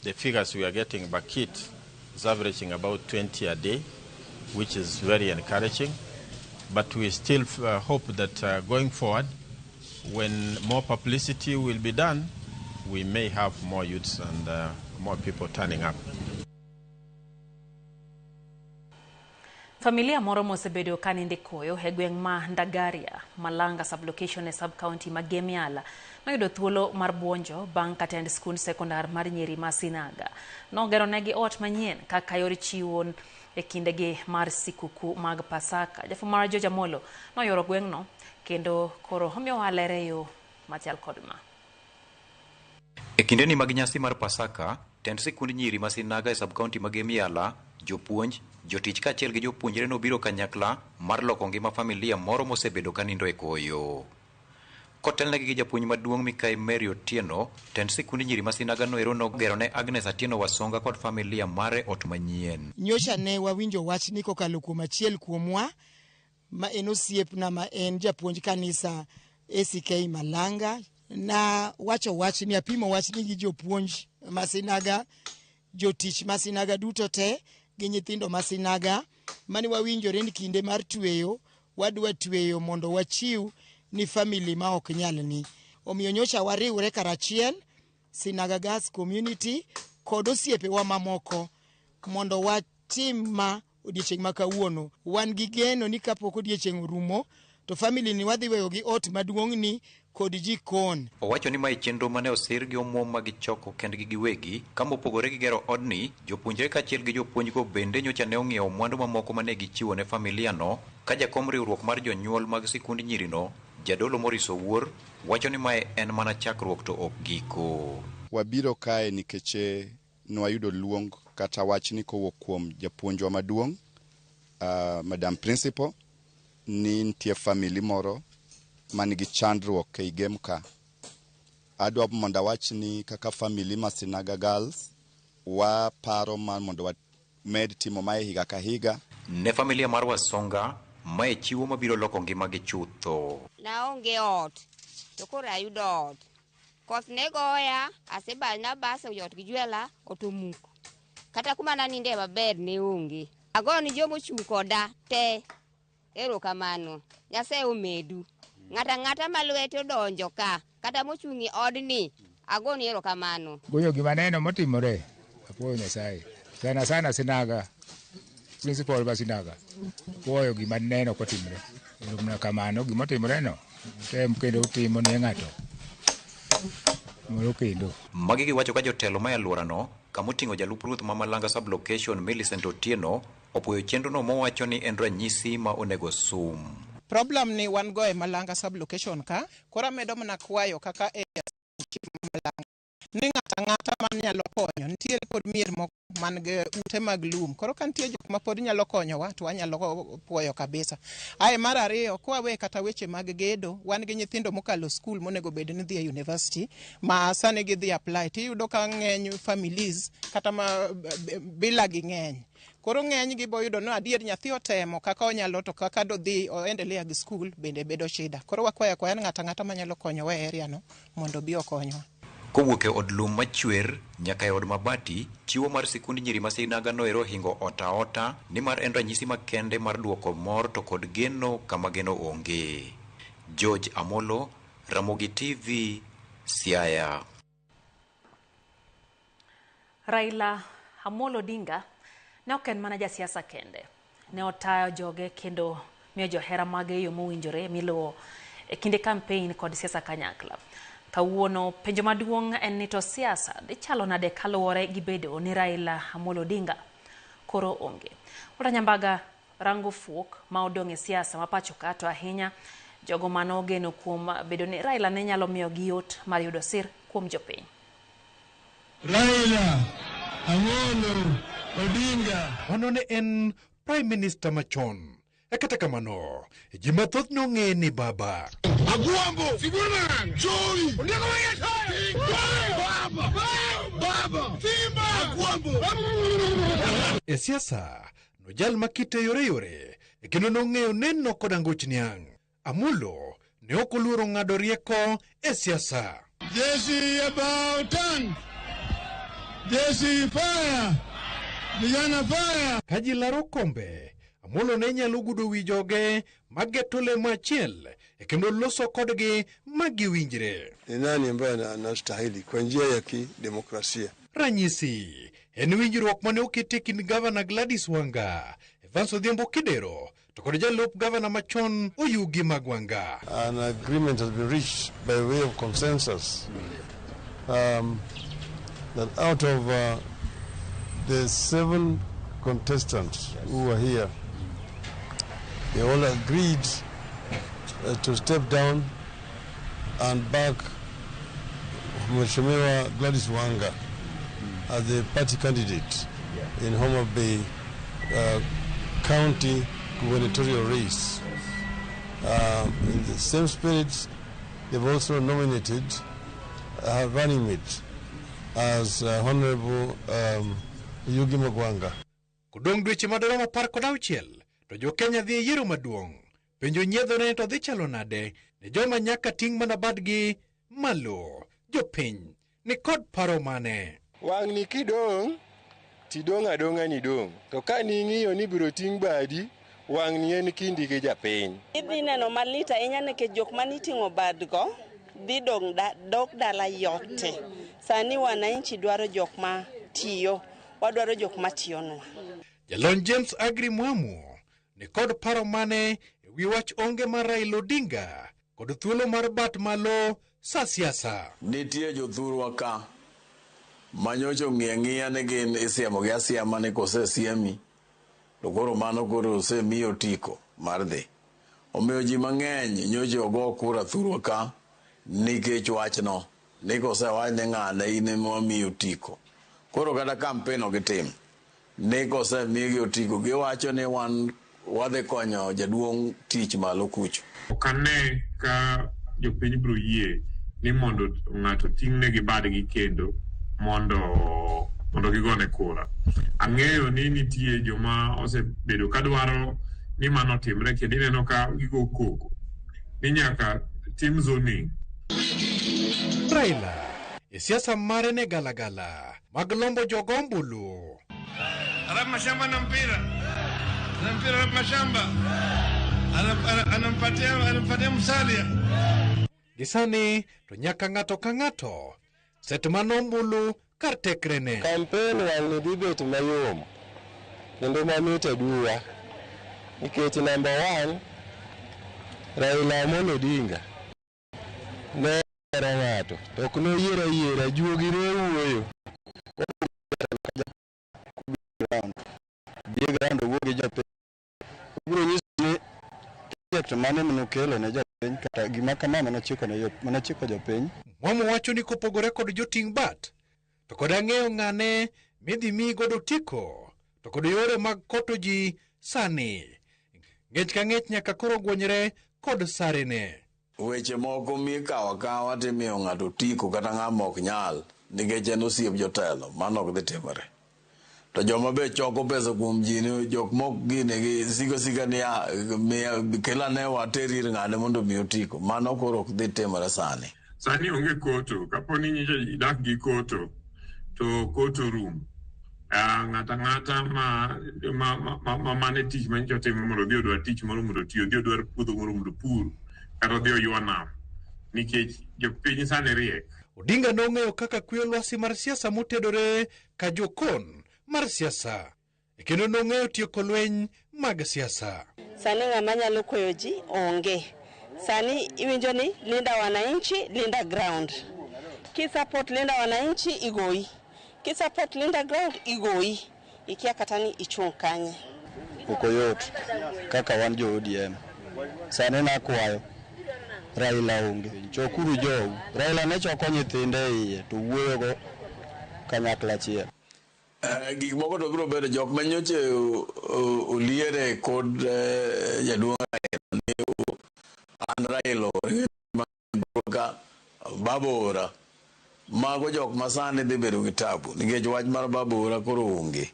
The figures we are getting by kit is averaging about 20 a day, which is very encouraging. But we still hope that going forward, when more publicity will be done, we may have more youths and more people turning up. Familia moro mosebedo kaninde koyo e gweng' ma Ndagaria, Malanga sublocation e sub-county ma Gemiala noyudo thuolo mar buonjo bang' ka tend skund sekondar mar nyiri ma Sinaga nogero negi ot manyien kaka yor chiwo e kindegi mar sikuku mag Pasaka. Jafwambo mar George Amolo noyoro gweng'no kendo koro omiyowa ler e yo machal kod ma. E kindeni mag nyasi mar Pasaka, tend sikund nyiri ma Sinaga e sub-county ma Gemiala, jopuonj, jotich kaachiel gi jopuonjre nobiro kanyakla mar loko ngima familia moro mosebedo kanindo e koyo. Kotelnegi gi japuonj maduong' Mikai Mary Otieno, tend sikund nyiri ma Sinaga noero nogero ne Agnes Atieno Wasonga kod familia mare ot manyien. Nyocha ne wawinjo wach ni kokalo kuom achiel kuomwa ma en osiepna ma en japuonj kanisa ACK Malanga, na wacho wach ni apimo wach ni gi jopuonj ma Sinaga, jotich ma Sinaga duto te gi nyithindo ma Sinaga, mane wawinjore ni kinde mar tweyo wadwa tweyo mondo wachiw ni family ma ok nyal ni. Omiyo nyocha wariwre karachiel Sinaga Girls Community kod osiepewa mamoko mondo watim ma odiechieng' ma kawuono. Wan gi geno ni kapok odiechieng' orumo to family ni wadhi weyo gi ot maduong' ni kod jikon. Owacho ni mae chenro mane osir gi omuom ma gichoko kendgi giwegi, ka mopogore gi gero odni, jopuonjre kaachiel gi jopuonjgo bende nyocha ne ong'iewo mwandu mamoko mane gichiwo ne familia no, ka jakom riwruok mar jonyuol mag sikund nyirino, Jadolo Maurice Owuor, wacho ni mae en mana chakruok to ok giko. Wabiro kae nikech nwayudo luong kata wach ni kowuok kuom japuonjwa maduong', Madam Principal, ni nitie family moro man gi chandruok ei Gem ka. Adwa mondo awach ni kaka family ma Sinaga Girls waparo mar mondo wamed timo mae higa ka higa. Ne familia mar Wasonga, mae chiwo mabiro loko ngimagi chutho. Naonge ot, to koro ayudo ot. Koth ne goya, nabaso ot gi jwela, ot omuko. Kata kuma naninde maber ne onge. Agoyo ni jomochung' koda te erokamano. Nyasaye omedu. Ng'ata ng'ata ma lwete odonjo ka, kata mochung' e odni, agoni erokamano. Goyo gima neno motimore, apuoyo Nyasaye. Sana sana Sinaga, principal ma Sinaga, apuoyo gima neno kotimore. Erokamano gimotimore no, tem kendo utimo ne ng'ato. Moro kendo. Magi giwacho ka jotelo ma e alworano kamoting'o jalup ruoth ma Malanga sub-location Millicent Otieno opuoyo chenrono mowacho ni en ranyisi ma onego sum. Problem ni wan go e Malanga sub-location ka, koro amedo mana kwayo kaka area chief ma Malanga ni ng'ato ang'ata manyalo konyo nitiere pod mier moko man gi ute mag lum koro ka nitie jok ma pod nyalo konyowa to wanyalo puoyo kabisa. Ae mar ariyo kwawe kata weche mag gedo wan gi nyithindo mokalo skul monego bed ni dhi e university ma sani gidhi apply tiyudo ka ng'eny families kata ma bila gi ng'eny koro ng'eny gi boyudo no adier nyathi otemo kaka onyalo to kaka dodhi oendelea gi skul bende bedo shida koro wakwayo akwaya ni ng'ato ang'ata manyalo konyowa e area no mondo obi okonywa. Kowuok e od lum machwer nyaka e od mabati, chiwo mar sikund nyiri ma Sinaga noero ohingo ot aota nimar en ranyisi makende mar duoko mor to kod geno kama geno onge. George Amolo, Ramogi TV, Siaya. Raila Amolo Odinga ne ok en mana jasiasa kende. Ne otayo joge kendo miyo johera mage yo mowinjore miluwo e kinde kampein kod siasa kanyakla. Kawuono penjo maduong' en ni to siasa dhi chalo nade kaluwore gi bedo ni Raila Amolo Odinga koro onge. Walter Nyambaga rango fuok ma odong' e siasa ma pacho ka to ahinya jogo mane ogeno kuom bedo ni Raila ne nyalo miyogi yot mar yudo sir kuom jopiny. Raila Amolo Odinga. Mano ne en Prime Minister machon. E kata kamano, ji mathoth nong'eye ni baba. Agwambo, Sibuna, Joey, Ondieko Baba, Baba, Simba, Agwambo. E siasa, nojal makite yore yore, kendo nong'eyo neno kod anguch niang'. Amolo ne ok oluoro ng'ado rieko e siasa. Jeshi about turn. Jeshi fire. Vijana fire. Ka ji laro kombe, Amolo ne nyalo gudo wi joge mageto lemo achiel e kendo loso kodgi ma giwinjre. Ni nani ambaye anastahili kwa njia ya kidemokrasia? Ranyisi en winjruok mane oketi e kind gavana Gladys Wanga, Evans Odhiambo Kidero to kod jalup gavana machon Oyugi Magwanga. An agreement has been reached by way of consensus that out of the 7 contestants who were here, they all agreed to step down and back Mheshimiwa Gladys Wanga as the party candidate in Homa Bay County gubernatorial race. In the same spirit, they've also nominated her running mate as Honorable Oyugi Magwanga. Kodong' dweche madoromo 16 to jo-Kenya dhi e yiero maduong'. Penjo nyiedhone to dhi chalo nade ne joma nyaka ting' mana badgi malo. Jopiny ni kod paro mane? Wang'ni kidong' tidong' adong'a ni dong'. To ka ning'iyo ni biro ting' badi, wang'ni en kindi gi japiny. Idhi neno malit ahinya nikech jok maniting'o badgo dhi dok dala yote. Sani wananchi dwaro jok ma tiyo, wadwaro jok ma tiyonwa. Jalony James Agri Mwamu ni kod paro mane e wi wach onge mar Raila Odinga kod thuolo mar bat malo sa siasa. Nitie jothurwa ka manyocha ong'iyo ang'iya ni gin isiemo gi asiema ni kosesiemi to koro mano koro osemiyi otiko mar dhi. Omiyo ji mang'eny nyocha ogo kura thurwa ka nikech wachno ni kosewach ni ng'ane in ema wamiyi otiko. Koro kata kampen ok gitim ni kosemigi otiko giwacho ni wan wadhi konyo jaduong' tich malo kucho. Ok ane ka jopiny biro yie ni mondo ng'ato ting'negi badgi kendo mondo gigone kura. Ang'eyo ni nitie joma osebedo ka dwaro ni mano otimre kendo ineno ka gigo koko ni nyaka tim zoning. Raila e siasa mare ne galagala mag lombo jogo ombulu. Arap Mashamba na mpira. Na mpira Arap Mashamba. Anampatia Musalia. Gisani to nyaka ng'ato ka ng'ato set mano ombulu kar tekrene. Kampen wang'ni dhi bet mayom kendo mamit aduwa nikech namba 1 Raila Amolo Odinga ne yiero ng'ato to ok noyiero ayiera, juogi ne wuoyo. gi jopiny. Obiro nyiso ni project mane manokelo ne jopiny kata gima kama manochiko ne manochiko jopiny. Mwamu wacho ni kopogore kod joting' bat, to kod ang'eyo ng'ane midhi mi godo otiko, to kod yore mag koto ji sani. Ng'ech ka ng'ech nyaka koro gwonyre kod sarene. Weche moko mikawo akawa timiyo ng'ato otiko kata ng'ama ok nyal nikech en osiep jotelo, mano ok dhi timore. To joma be choko pesa kuom ji ni jok mok gine gi siko sika niya miya kel ane water ir ng'ane mondo omi otiko, mano koro ok dhi timore sani. Sani onge koto, kapo ni nyocha idak gi koto to koto rum. Ng'ato ang'ata ma, ma, ma, ma mane tich ma nyocha otimo mondo odhi odwar tich moro mondo oti, odhi odwar puodho moro mondo opur, kata odhi oywa nam, nikech jopiny sani riek. Odinga nong'eyo kaka kweyo lwasi mar siasa motedore ka jokon mar siasa, kendo nong'eyo tieko lweny mag siasa. Sani ng'ama nyalo kweyo ji onge. Sani iwinjo ni linda wananchi, linda ground. Ki support linda wananchi igoyi. Ki support linda ground igoyi. Ikia kata ni ichung' kanye. Ok oyot kaka wan jo ODM. Sani nakwayo Raila onge. Chokuru jou. Raila ne choko nyithinde e iye to wuoyogo kanyakla achiel. Gik moko to biro bedo jok ma nyocha oliere kod jaduong' Raila ni an Raila ka baba ora. Mago jok ma sani dhi bedo gi tabu nikech wach mar baba ora koro onge.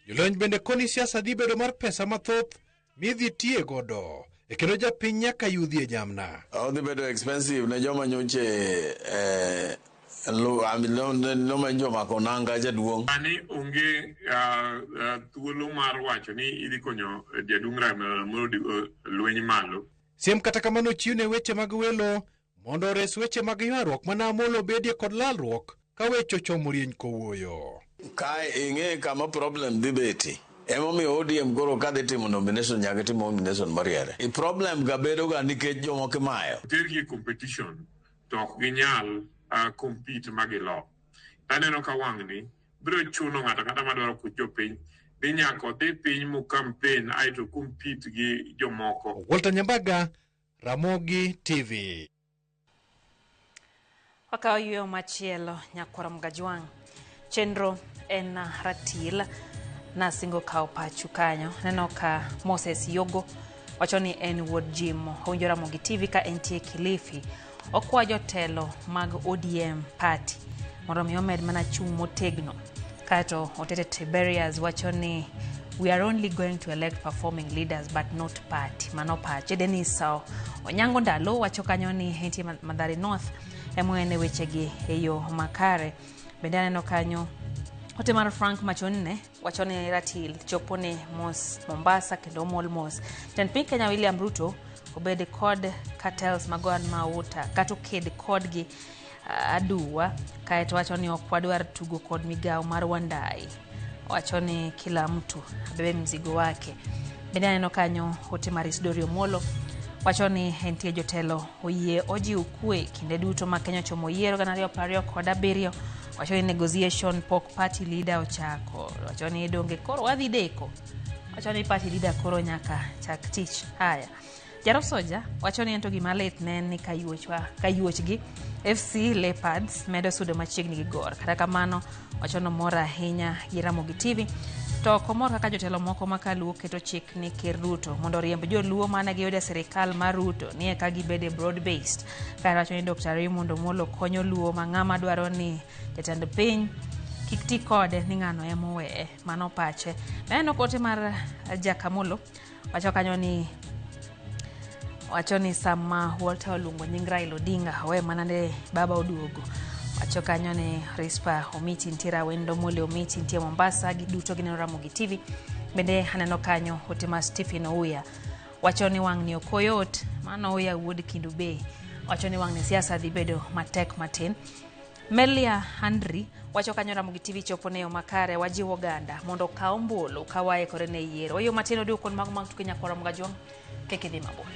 Jolony bende koni siasa dhi bedo mar pesa mathoth midhi tiye godo e kendo japiny nyaka yudhie jamna. Odhi bedo expensive ne joma nyoche joma nanga jaduong'. Sani onge thuolo mar wacho ni idhi konyo jaduong' Raila Amolo lweny malo. Siem kata kamano chiwne weche mag welo mondo ores weche mag ywaruok mana Amolo bedie kod lalruok ka weche ochomo rieny kowuoyo. Kae ing'e kama problem dhi betie. Emomiyo ODM koro kadhi timo nomination nyaka timo nomination moriere. I problem ga bedo ga nikech jomoko imayo. Tergi e competition to ok ginyal compete ma gilo. Taneno ka wang'ni biro chuno ng'ato ang'ata madwaro kuch jopiny ni nyaka odhi piny mo campaign aeto compete gi jomoko. Walter Nyambaga, Ramogi TV. Wakawo yueyo machielo nyakwar Mgajwang'. Chenro en ratil nasingo kawo pachu kanyo. Neno ka Moses Yogo wacho ni en wuod Jim owinjo Ramogi TV ka entie Kilifi. Okwa jotelo mag ODM party mondo mi omed mana chung' motegno. Kaeto Otete Tiberius wacho ni we are only going to elect performing leaders but not party. Mano pache. Dennis Onyango Ndalo wacho kanyo ni entie Mathare North emoene wechegi e yo makare. Bende aneno kanyo ote mar Frank Machonne wacho ni ratil chopo ne mos Mombasa kendo omol mos. Jatend piny Kenya William Ruto obed kod cartels mag mauta kata oked kodgi aduwa. Kaeto wacho ni ok wadwar tugo kod migawo mar Wandai. Wacho ni kila mtu abebe mzigo wake. Bende aneno kanyo ote mar Isidori Omolo wacho ni entie jotelo oyie ojiw kwe kinde duto ma Kenya ochomo yiero 2027. Wacho ni negotiation pok party leader ochako. Wacho ni donge koro wadhi deko. Wacho ni party leader koro nyaka chak tich. Haya. Jaro Soja wacho ni ento gima lit ne en ni kayuochgi FC Leopards medo sudo machiegni gi Gor. Kata kamano wacho ni omor ahinya gi Ramogi TV. To ok omor kaka jotelo moko ma kaluo keto chik ni Ker Ruto mondo oriemb joluo mane giyudo e sirikal mar Ruto ni eka gibed broad based. Kae wacho ni Dr. Raymond Omolo konyo luo ma ng'ama dwaro ni jatend piny kik ti kode ni ng'ano ema oweye. Mano pache. Aneno kote mar Jakamolo wacho kanyo ni wacho ni sama Walter oluongo nying Raila Odinga owe mana ne baba oduogo. Wacho kanyo ni Rispa Omiti nitie Rawendo Mole Omiti nitie Mombasa, giduto gineno Ramogi TV. Bende aneno kanyo ote mar Stephen Ouya wacho ni wang'ni ok oyot, mano Ouya wuod Kindu Bay. Wacho ni wang'ni siasa dhi bedo matek matin. Melia Andri wacho kanyo Ramogi TV chopo ne yo makare, wajiwo oganda mondo okaw ombulu ka waikore ne yiero. Oyo matin oduoko kuond mago mag tuke nyakwar Ramogi Ajwang', kik idhi mabor.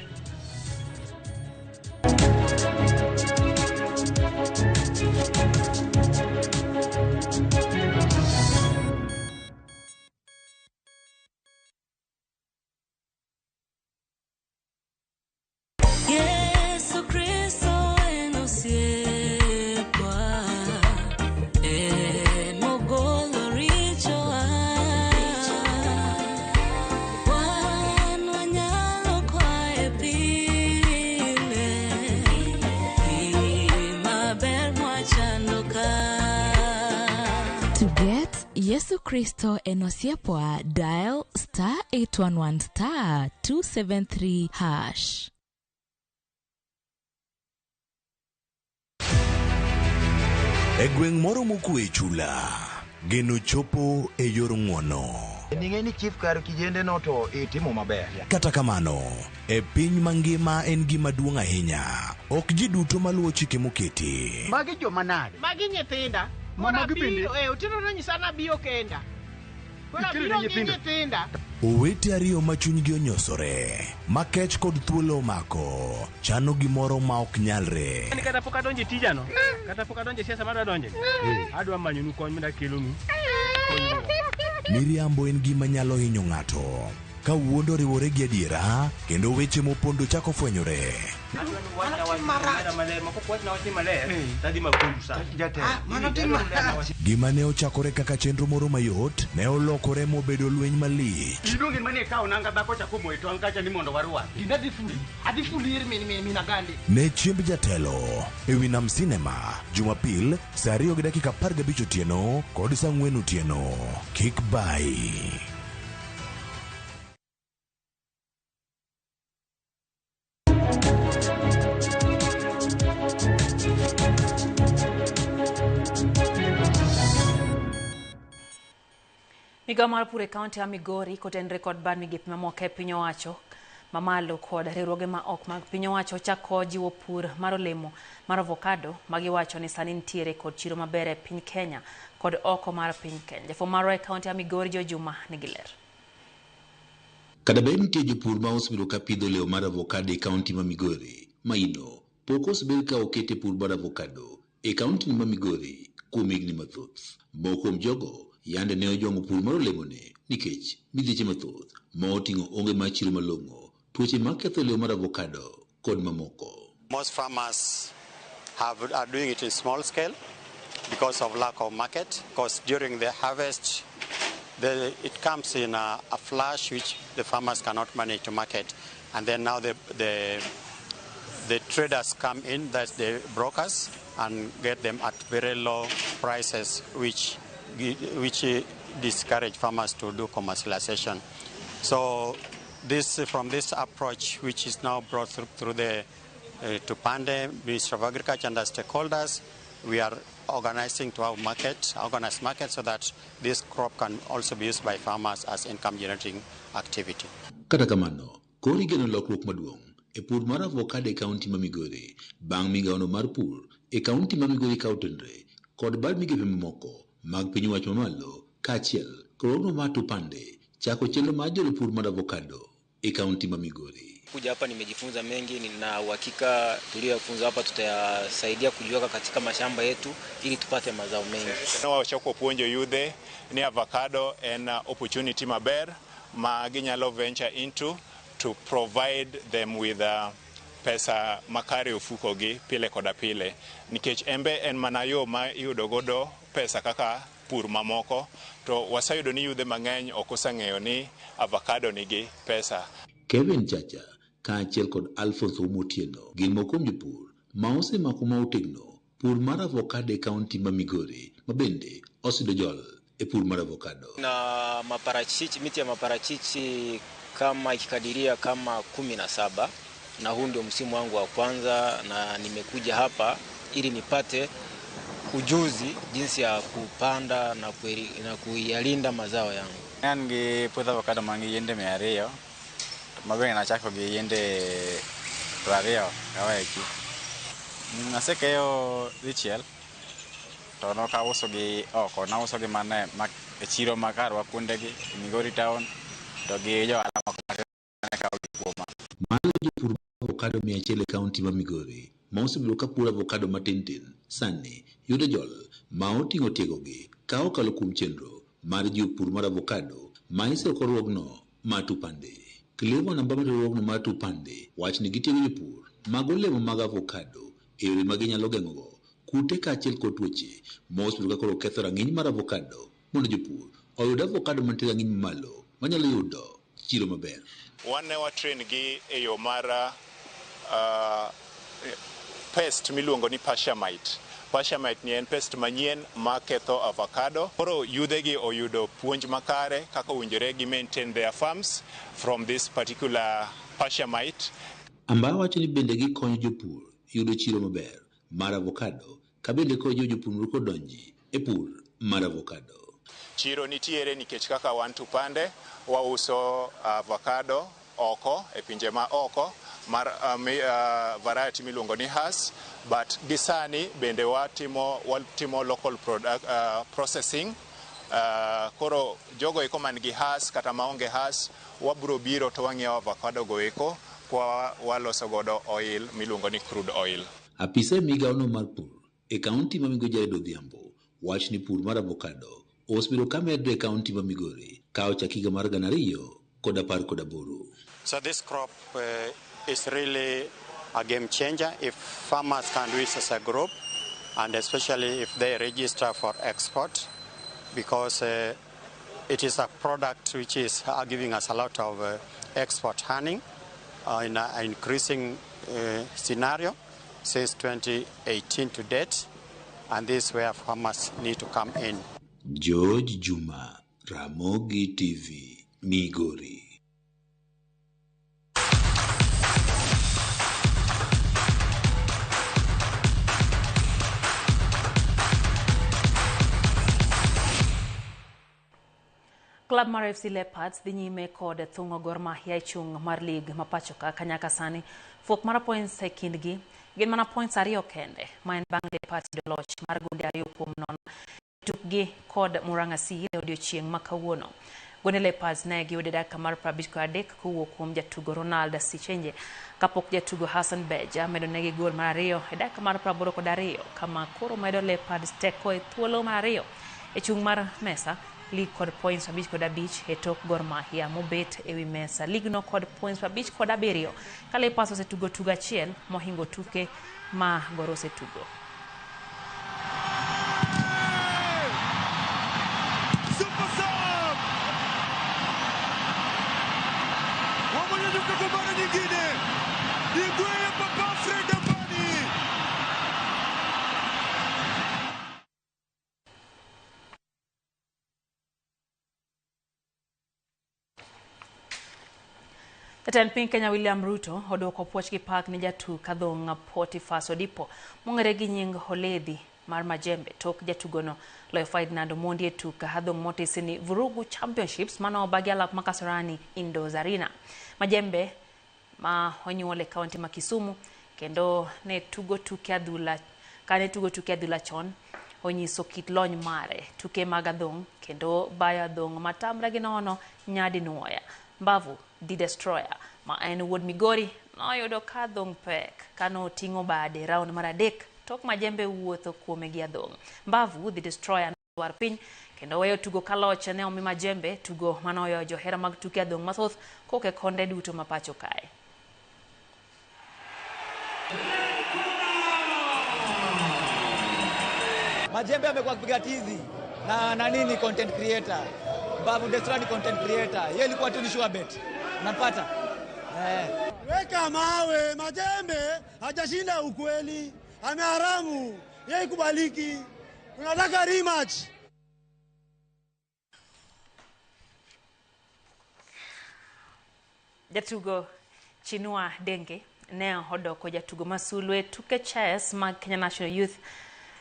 Yesu Kristo en osiepwa, dial star 811 star 273 hash. E gweng' moro mokwe e chula, geno chopo e yor ng'wono. Ning'e ni chief kar kijende no to itimo maber. Kata kamano, e piny mangima en gima duong' ahinya. Ok ji duto maluwo chike moketi. Magi joma nade? Magi nyithinda. Ma magi bende? Koro abiro, eh, Otieno nonyisa ni abiyo kenda. Koro Ikelo abiro ne gi nyithindo? nyithinda. Owete ariyo ma chunygi onyosore, ma kech kod thuolo omako, chano gimoro ma ok nyalre. Ni kata pok adonjo e tijano, kata pok adonjo e siasa madwa donje, adwa manyonu kony mondo akelonu. Miriambo en gima nyalo hinyo ng'ato. Ka wuond oriwore gi adiera, kendo weche mopondo chako fwenyore. Gima ne ochakore kaka chenro moro mayot, ne olokore mobedo lweny malich. Iluongi mane ikawo nanga dhako cha komoyo tong' kacha ni mondo warwaki. Gina adhi fuli. Adhi fuli ir min min min Agandi. Ne chiemb jatelo e wi Nam Cinema, Jumapil, saa 2:15 otieno kod saa 4 otieno. Kik bayi. Migawo mar pur e kaunti ya Migori kotenore kod bad migepe mamoko e piny owacho mamalo kod riwruoge ma ok mag piny owacho chako jiwo pur mar olemo mar avocado magiwacho ni sani nitiere kod chiro maber e piny Kenya kod oko mar piny Kenya. Jafwambo marwa e kaunti ya Migori Joe Juma nigi ler. Kata bed nitie jopur ma osebedo ka pidho olemo mar avocado e kaunti ma Migori, maino pok osebed ka oket e pur mar avocado e kaunti ma Migori kuom higni mathoth. Moko kuom jogo yande ne ojwang'o pur mar olemoni nikech midhieche mathoth ma oting'o onge mar chiro malong'o, tuoche maketho olemo mar avocado kod mamoko. Most farmers are doing it in small scale because of lack of market, because during the harvest it comes in a flash which the farmers cannot manage to market. And then now the traders come in, that's the brokers, and get them at very low prices, which discourage farmers to do commercialization. So from this approach, which is now brought through the Tupande, Ministry of Agriculture and the stakeholders, we are organizing to have organized market, so that this crop can also be used by farmers as income generating activity. Kata kamano, koro igeno lokruok maduong' e pur mar avocado e kaunti ma Migori bang' migawono mar pur e kaunti ma Migori ka otenre kod bad migepe mamoko mag piny owacho mamalo kaachiel kod riwruogno mar Tupande chako chenro mar jolo pur mar avocado e kaunti ma Migori. Kuja hapa nimejifunza mengi na uhakika tuliyofunza hapa tutayasaidia kujiweka katika mashamba yetu ili tupate mazao mengi. Wachako puonjo yudhe ni avocado en opportunity maber ma ginyalo venture into to provide them with pesa makare ofukogi pile koda pile nikech embe en mana yo ma iyudo godo pesa kaka pur mamoko to waseyudo ni yudhe mang'eny ok oseng'eyo ni avocado nigi pesa. Kevin Chacha kaachiel kod Alphonse Omotieno gin moko kuom jopur ma osemako ma otegno pur mar avocado e kaunti ma Migori ma bende oseyudo jol e pur mar avocado. Na maparachichi, miti ya maparachichi kama ikikadiria kama 17 na huu ndio msimu wangu wa kwanza na nimekuja hapa ili nipate ujuzi jinsi ya kupanda na kuyalinda mazao yangu. An gi puoth avocado man gi yiende 200 mabende nachako gi yiende 20 kawaeki. Asekeyo dichiel to nokauso gi oko, nauso gi mana e chiro ma karwa kuondegi Migori town to gi jo ohala moko mane kawo gi kuoma. Malo jopur avocado 100 e kaunti ma Migori ma osebedo ka puro avocado matin tin sani yudo jol ma oting'o tiegogi ka okalo kuom chenro mar jiwo pur mar avocado ma isiro kod riwruogno mar Tupande. Clevo namba mar riwruogno mar Tupande wach ni gitiego jopur mag olemo mag avocado e yore ma ginyalo geng'ogo kute kaachiel kod tuoche ma osebedo ka koro ketho rang'iny mar avocado mondo jopur oyud avocado mantie rang'iny mamalo manyalo yudo chiro maber. Wan ne watrain gi e yo mar pest miluongo ni Pasha mite. Pasha mite ni en pest manyien ma ketho avocado. Koro yudhe gi oyudo puonj makare kaka owinjore gi maintain their farms from this particular pasha mite. Ambaa wacho ni bende gikonyo jopur yudo chiro maber mar avocado ka bende konyo jopur moko donji e pur mar avocado. Chiro nitiere nikech kaka wan Tupande wauso avocado oko e pinje ma oko mar variety miluongo ni Hass, but gi sani bende watimo local product processing. Koro jogo eko man gi Hass kata maonge Hass wabro biro to wang'iewo avocado go eko kwa waloso godo oil miluongo ni crude oil. Apisa e migawono mar pur e kaunti ma Migori Jared Odhiambo wach ni pur mar avocado osebedo ka medre e kaunti ma Migori ka ochak higa mar 2018. So this crop is really a game changer if farmers can do it as a group, and especially if they register for export, because it is a product which is giving us a lot of export earning in an increasing scenario since 2018 to date, and this is where farmers need to come in. George Juma, Ramogi TV, Migori. Club mar FC Leopards dhi nyime kod thung'o Gor Mahia e chung' mar lig ma pacho ka kanyaka sani fuok mar points e kindgi gin mana points 2 kende ma en bang' Leopards yudo loch mar gonde 2-0 tukgi kod Murang'a Seal e odiochieng' ma kawuono. Gonde Leopards ne giyudo e dakika mar 53 kowuok kuom jatugo Ronald Sichenje kapok jatugo Hassan Beja medo negi gol mar 2 e dakika mar 82 kama koro medo Leopards teko e thuolo mar 2 e chung' mar mesa lig kod points 55 e tok Gor Mahia mobet ewi mesa ligno kod points 57 ka Leopards osetugo tugo achiel mohingo tuke ma Gor osetugo. Super sub! Wamenyanyuka kwa mara nyingine. Igwe Papa Fred Ambani. Jatend piny Kenya William Ruto odwoko puoch gi pak ne jatuk adhong' Potifas Odipo mong'ere gi nying Oledhi mar Majembe tok jatugono loyo Ferdinand Omondi e tuk adhong' motisi ni Vurugu Championships mane obagi alap ma Kasarani Indoors Arena. Majembe ma onyuol e kaunti ma Kisumu kendo ne tugo tuke adhula kane tugo tuke adhula chon onyiso kit lony mare tuke mag adhong' kendo bayo adhong' matamre gi nono nyadinuoya. Mbavu The Destroyer ma en wuod Migori noyudo ka adhong' pek kano oting'o bade round mar 3 tok Majembe wuotho kuome gi adhong'. Mbavu The Destroyer nolwar piny kendo weyo tugo ka loch ne omi Majembe tugo manoyo johera mag tuke adhong' mathoth koke konde duto ma pacho kae. Majembe amekuwa akipiga tizi na nani ni content creator. Mbavu Destroyer ni content creator. Yeye ilikuwa tu ni sure bet. Unapata? Weka mawe, Majembe hajashinda ukweli. Ameharamu. Yeye kubaliki. Tunataka rematch. Jatugo Chinua Denge ne odoko jatugo masulwe tuke chess mag Kenya National Youth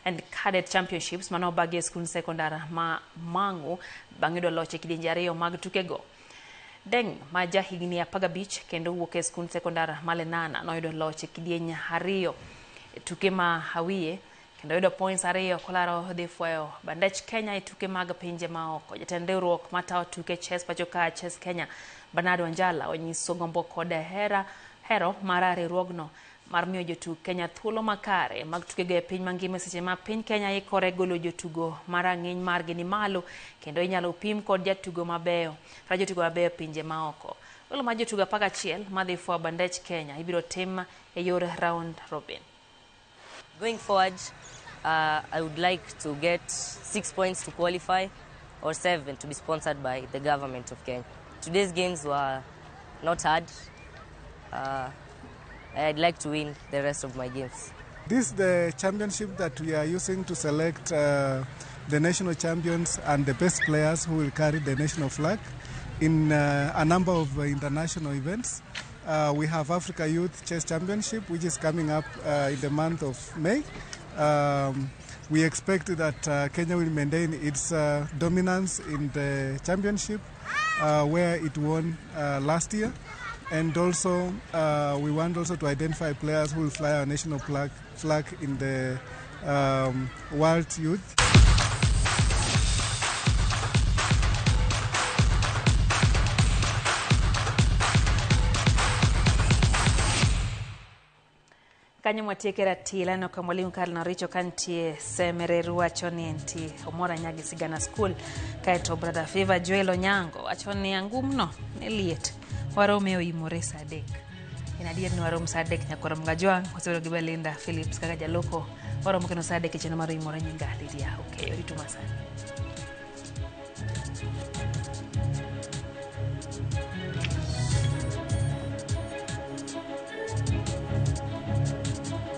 and Cadet Championships mane obagi e skund sekondar ma Mang'u bang' yudo loch e kidienje 2 mag tukego. Deng ma ja higni 15 kendo wuok e skund sekondar ma Lenana noyudo loch e kidieny 2 e tuke ma Hawiye kendo yudo points 2 kolaro dhi fwayo bandech Kenya e tuke mag pinje maoko. Jatend riwruok matayo tuke chess pacho ka Chess Kenya Bernard Wanjala onyiso gombo kod hero mar riwruogno mar miyo jotug Kenya thuolo makare mag tukego e piny mangima seche ma piny Kenya ikore golo jotugo marang'iny margi ni malo kendo inyalo pim kod jatugo mabeyo kata jotugo mabeyo pinje maoko. Golo mar jotugo 11 madhi fwa bandech Kenya ibiro tim e yor round robin. Going forward, I would like to get 6 points to qualify or 7 to be sponsored by the government of Kenya. Today's games were not hard. I'd like to win the rest of my games. This is the championship that we are using to select the national champions and the best players who will carry the national flag in a number of international events. We have Africa Youth Chess Championship, which is coming up in the month of May. We expect that Kenya will maintain its dominance in the championship, where it won last year. And also, we want also to identify players who will fly our national flag in the World Youth. Kanyo mwatieke ratil aneno ka mwalimu Carl Noricho kantie Semereru wacho ni entie omor ahinya gi Sigana School. Kaeto brother Favor Joel Onyango wacho ni angumno ne liet warom e oimore saa 3. En adier ni warom saa 3 nyakoro Mgajwang' wasebedo gi Belinda Phillips kaka jaloko. Waromo kendo saa 3 e chenro mar oimore. Nyinga Lydia Okeyo. Ritu masani.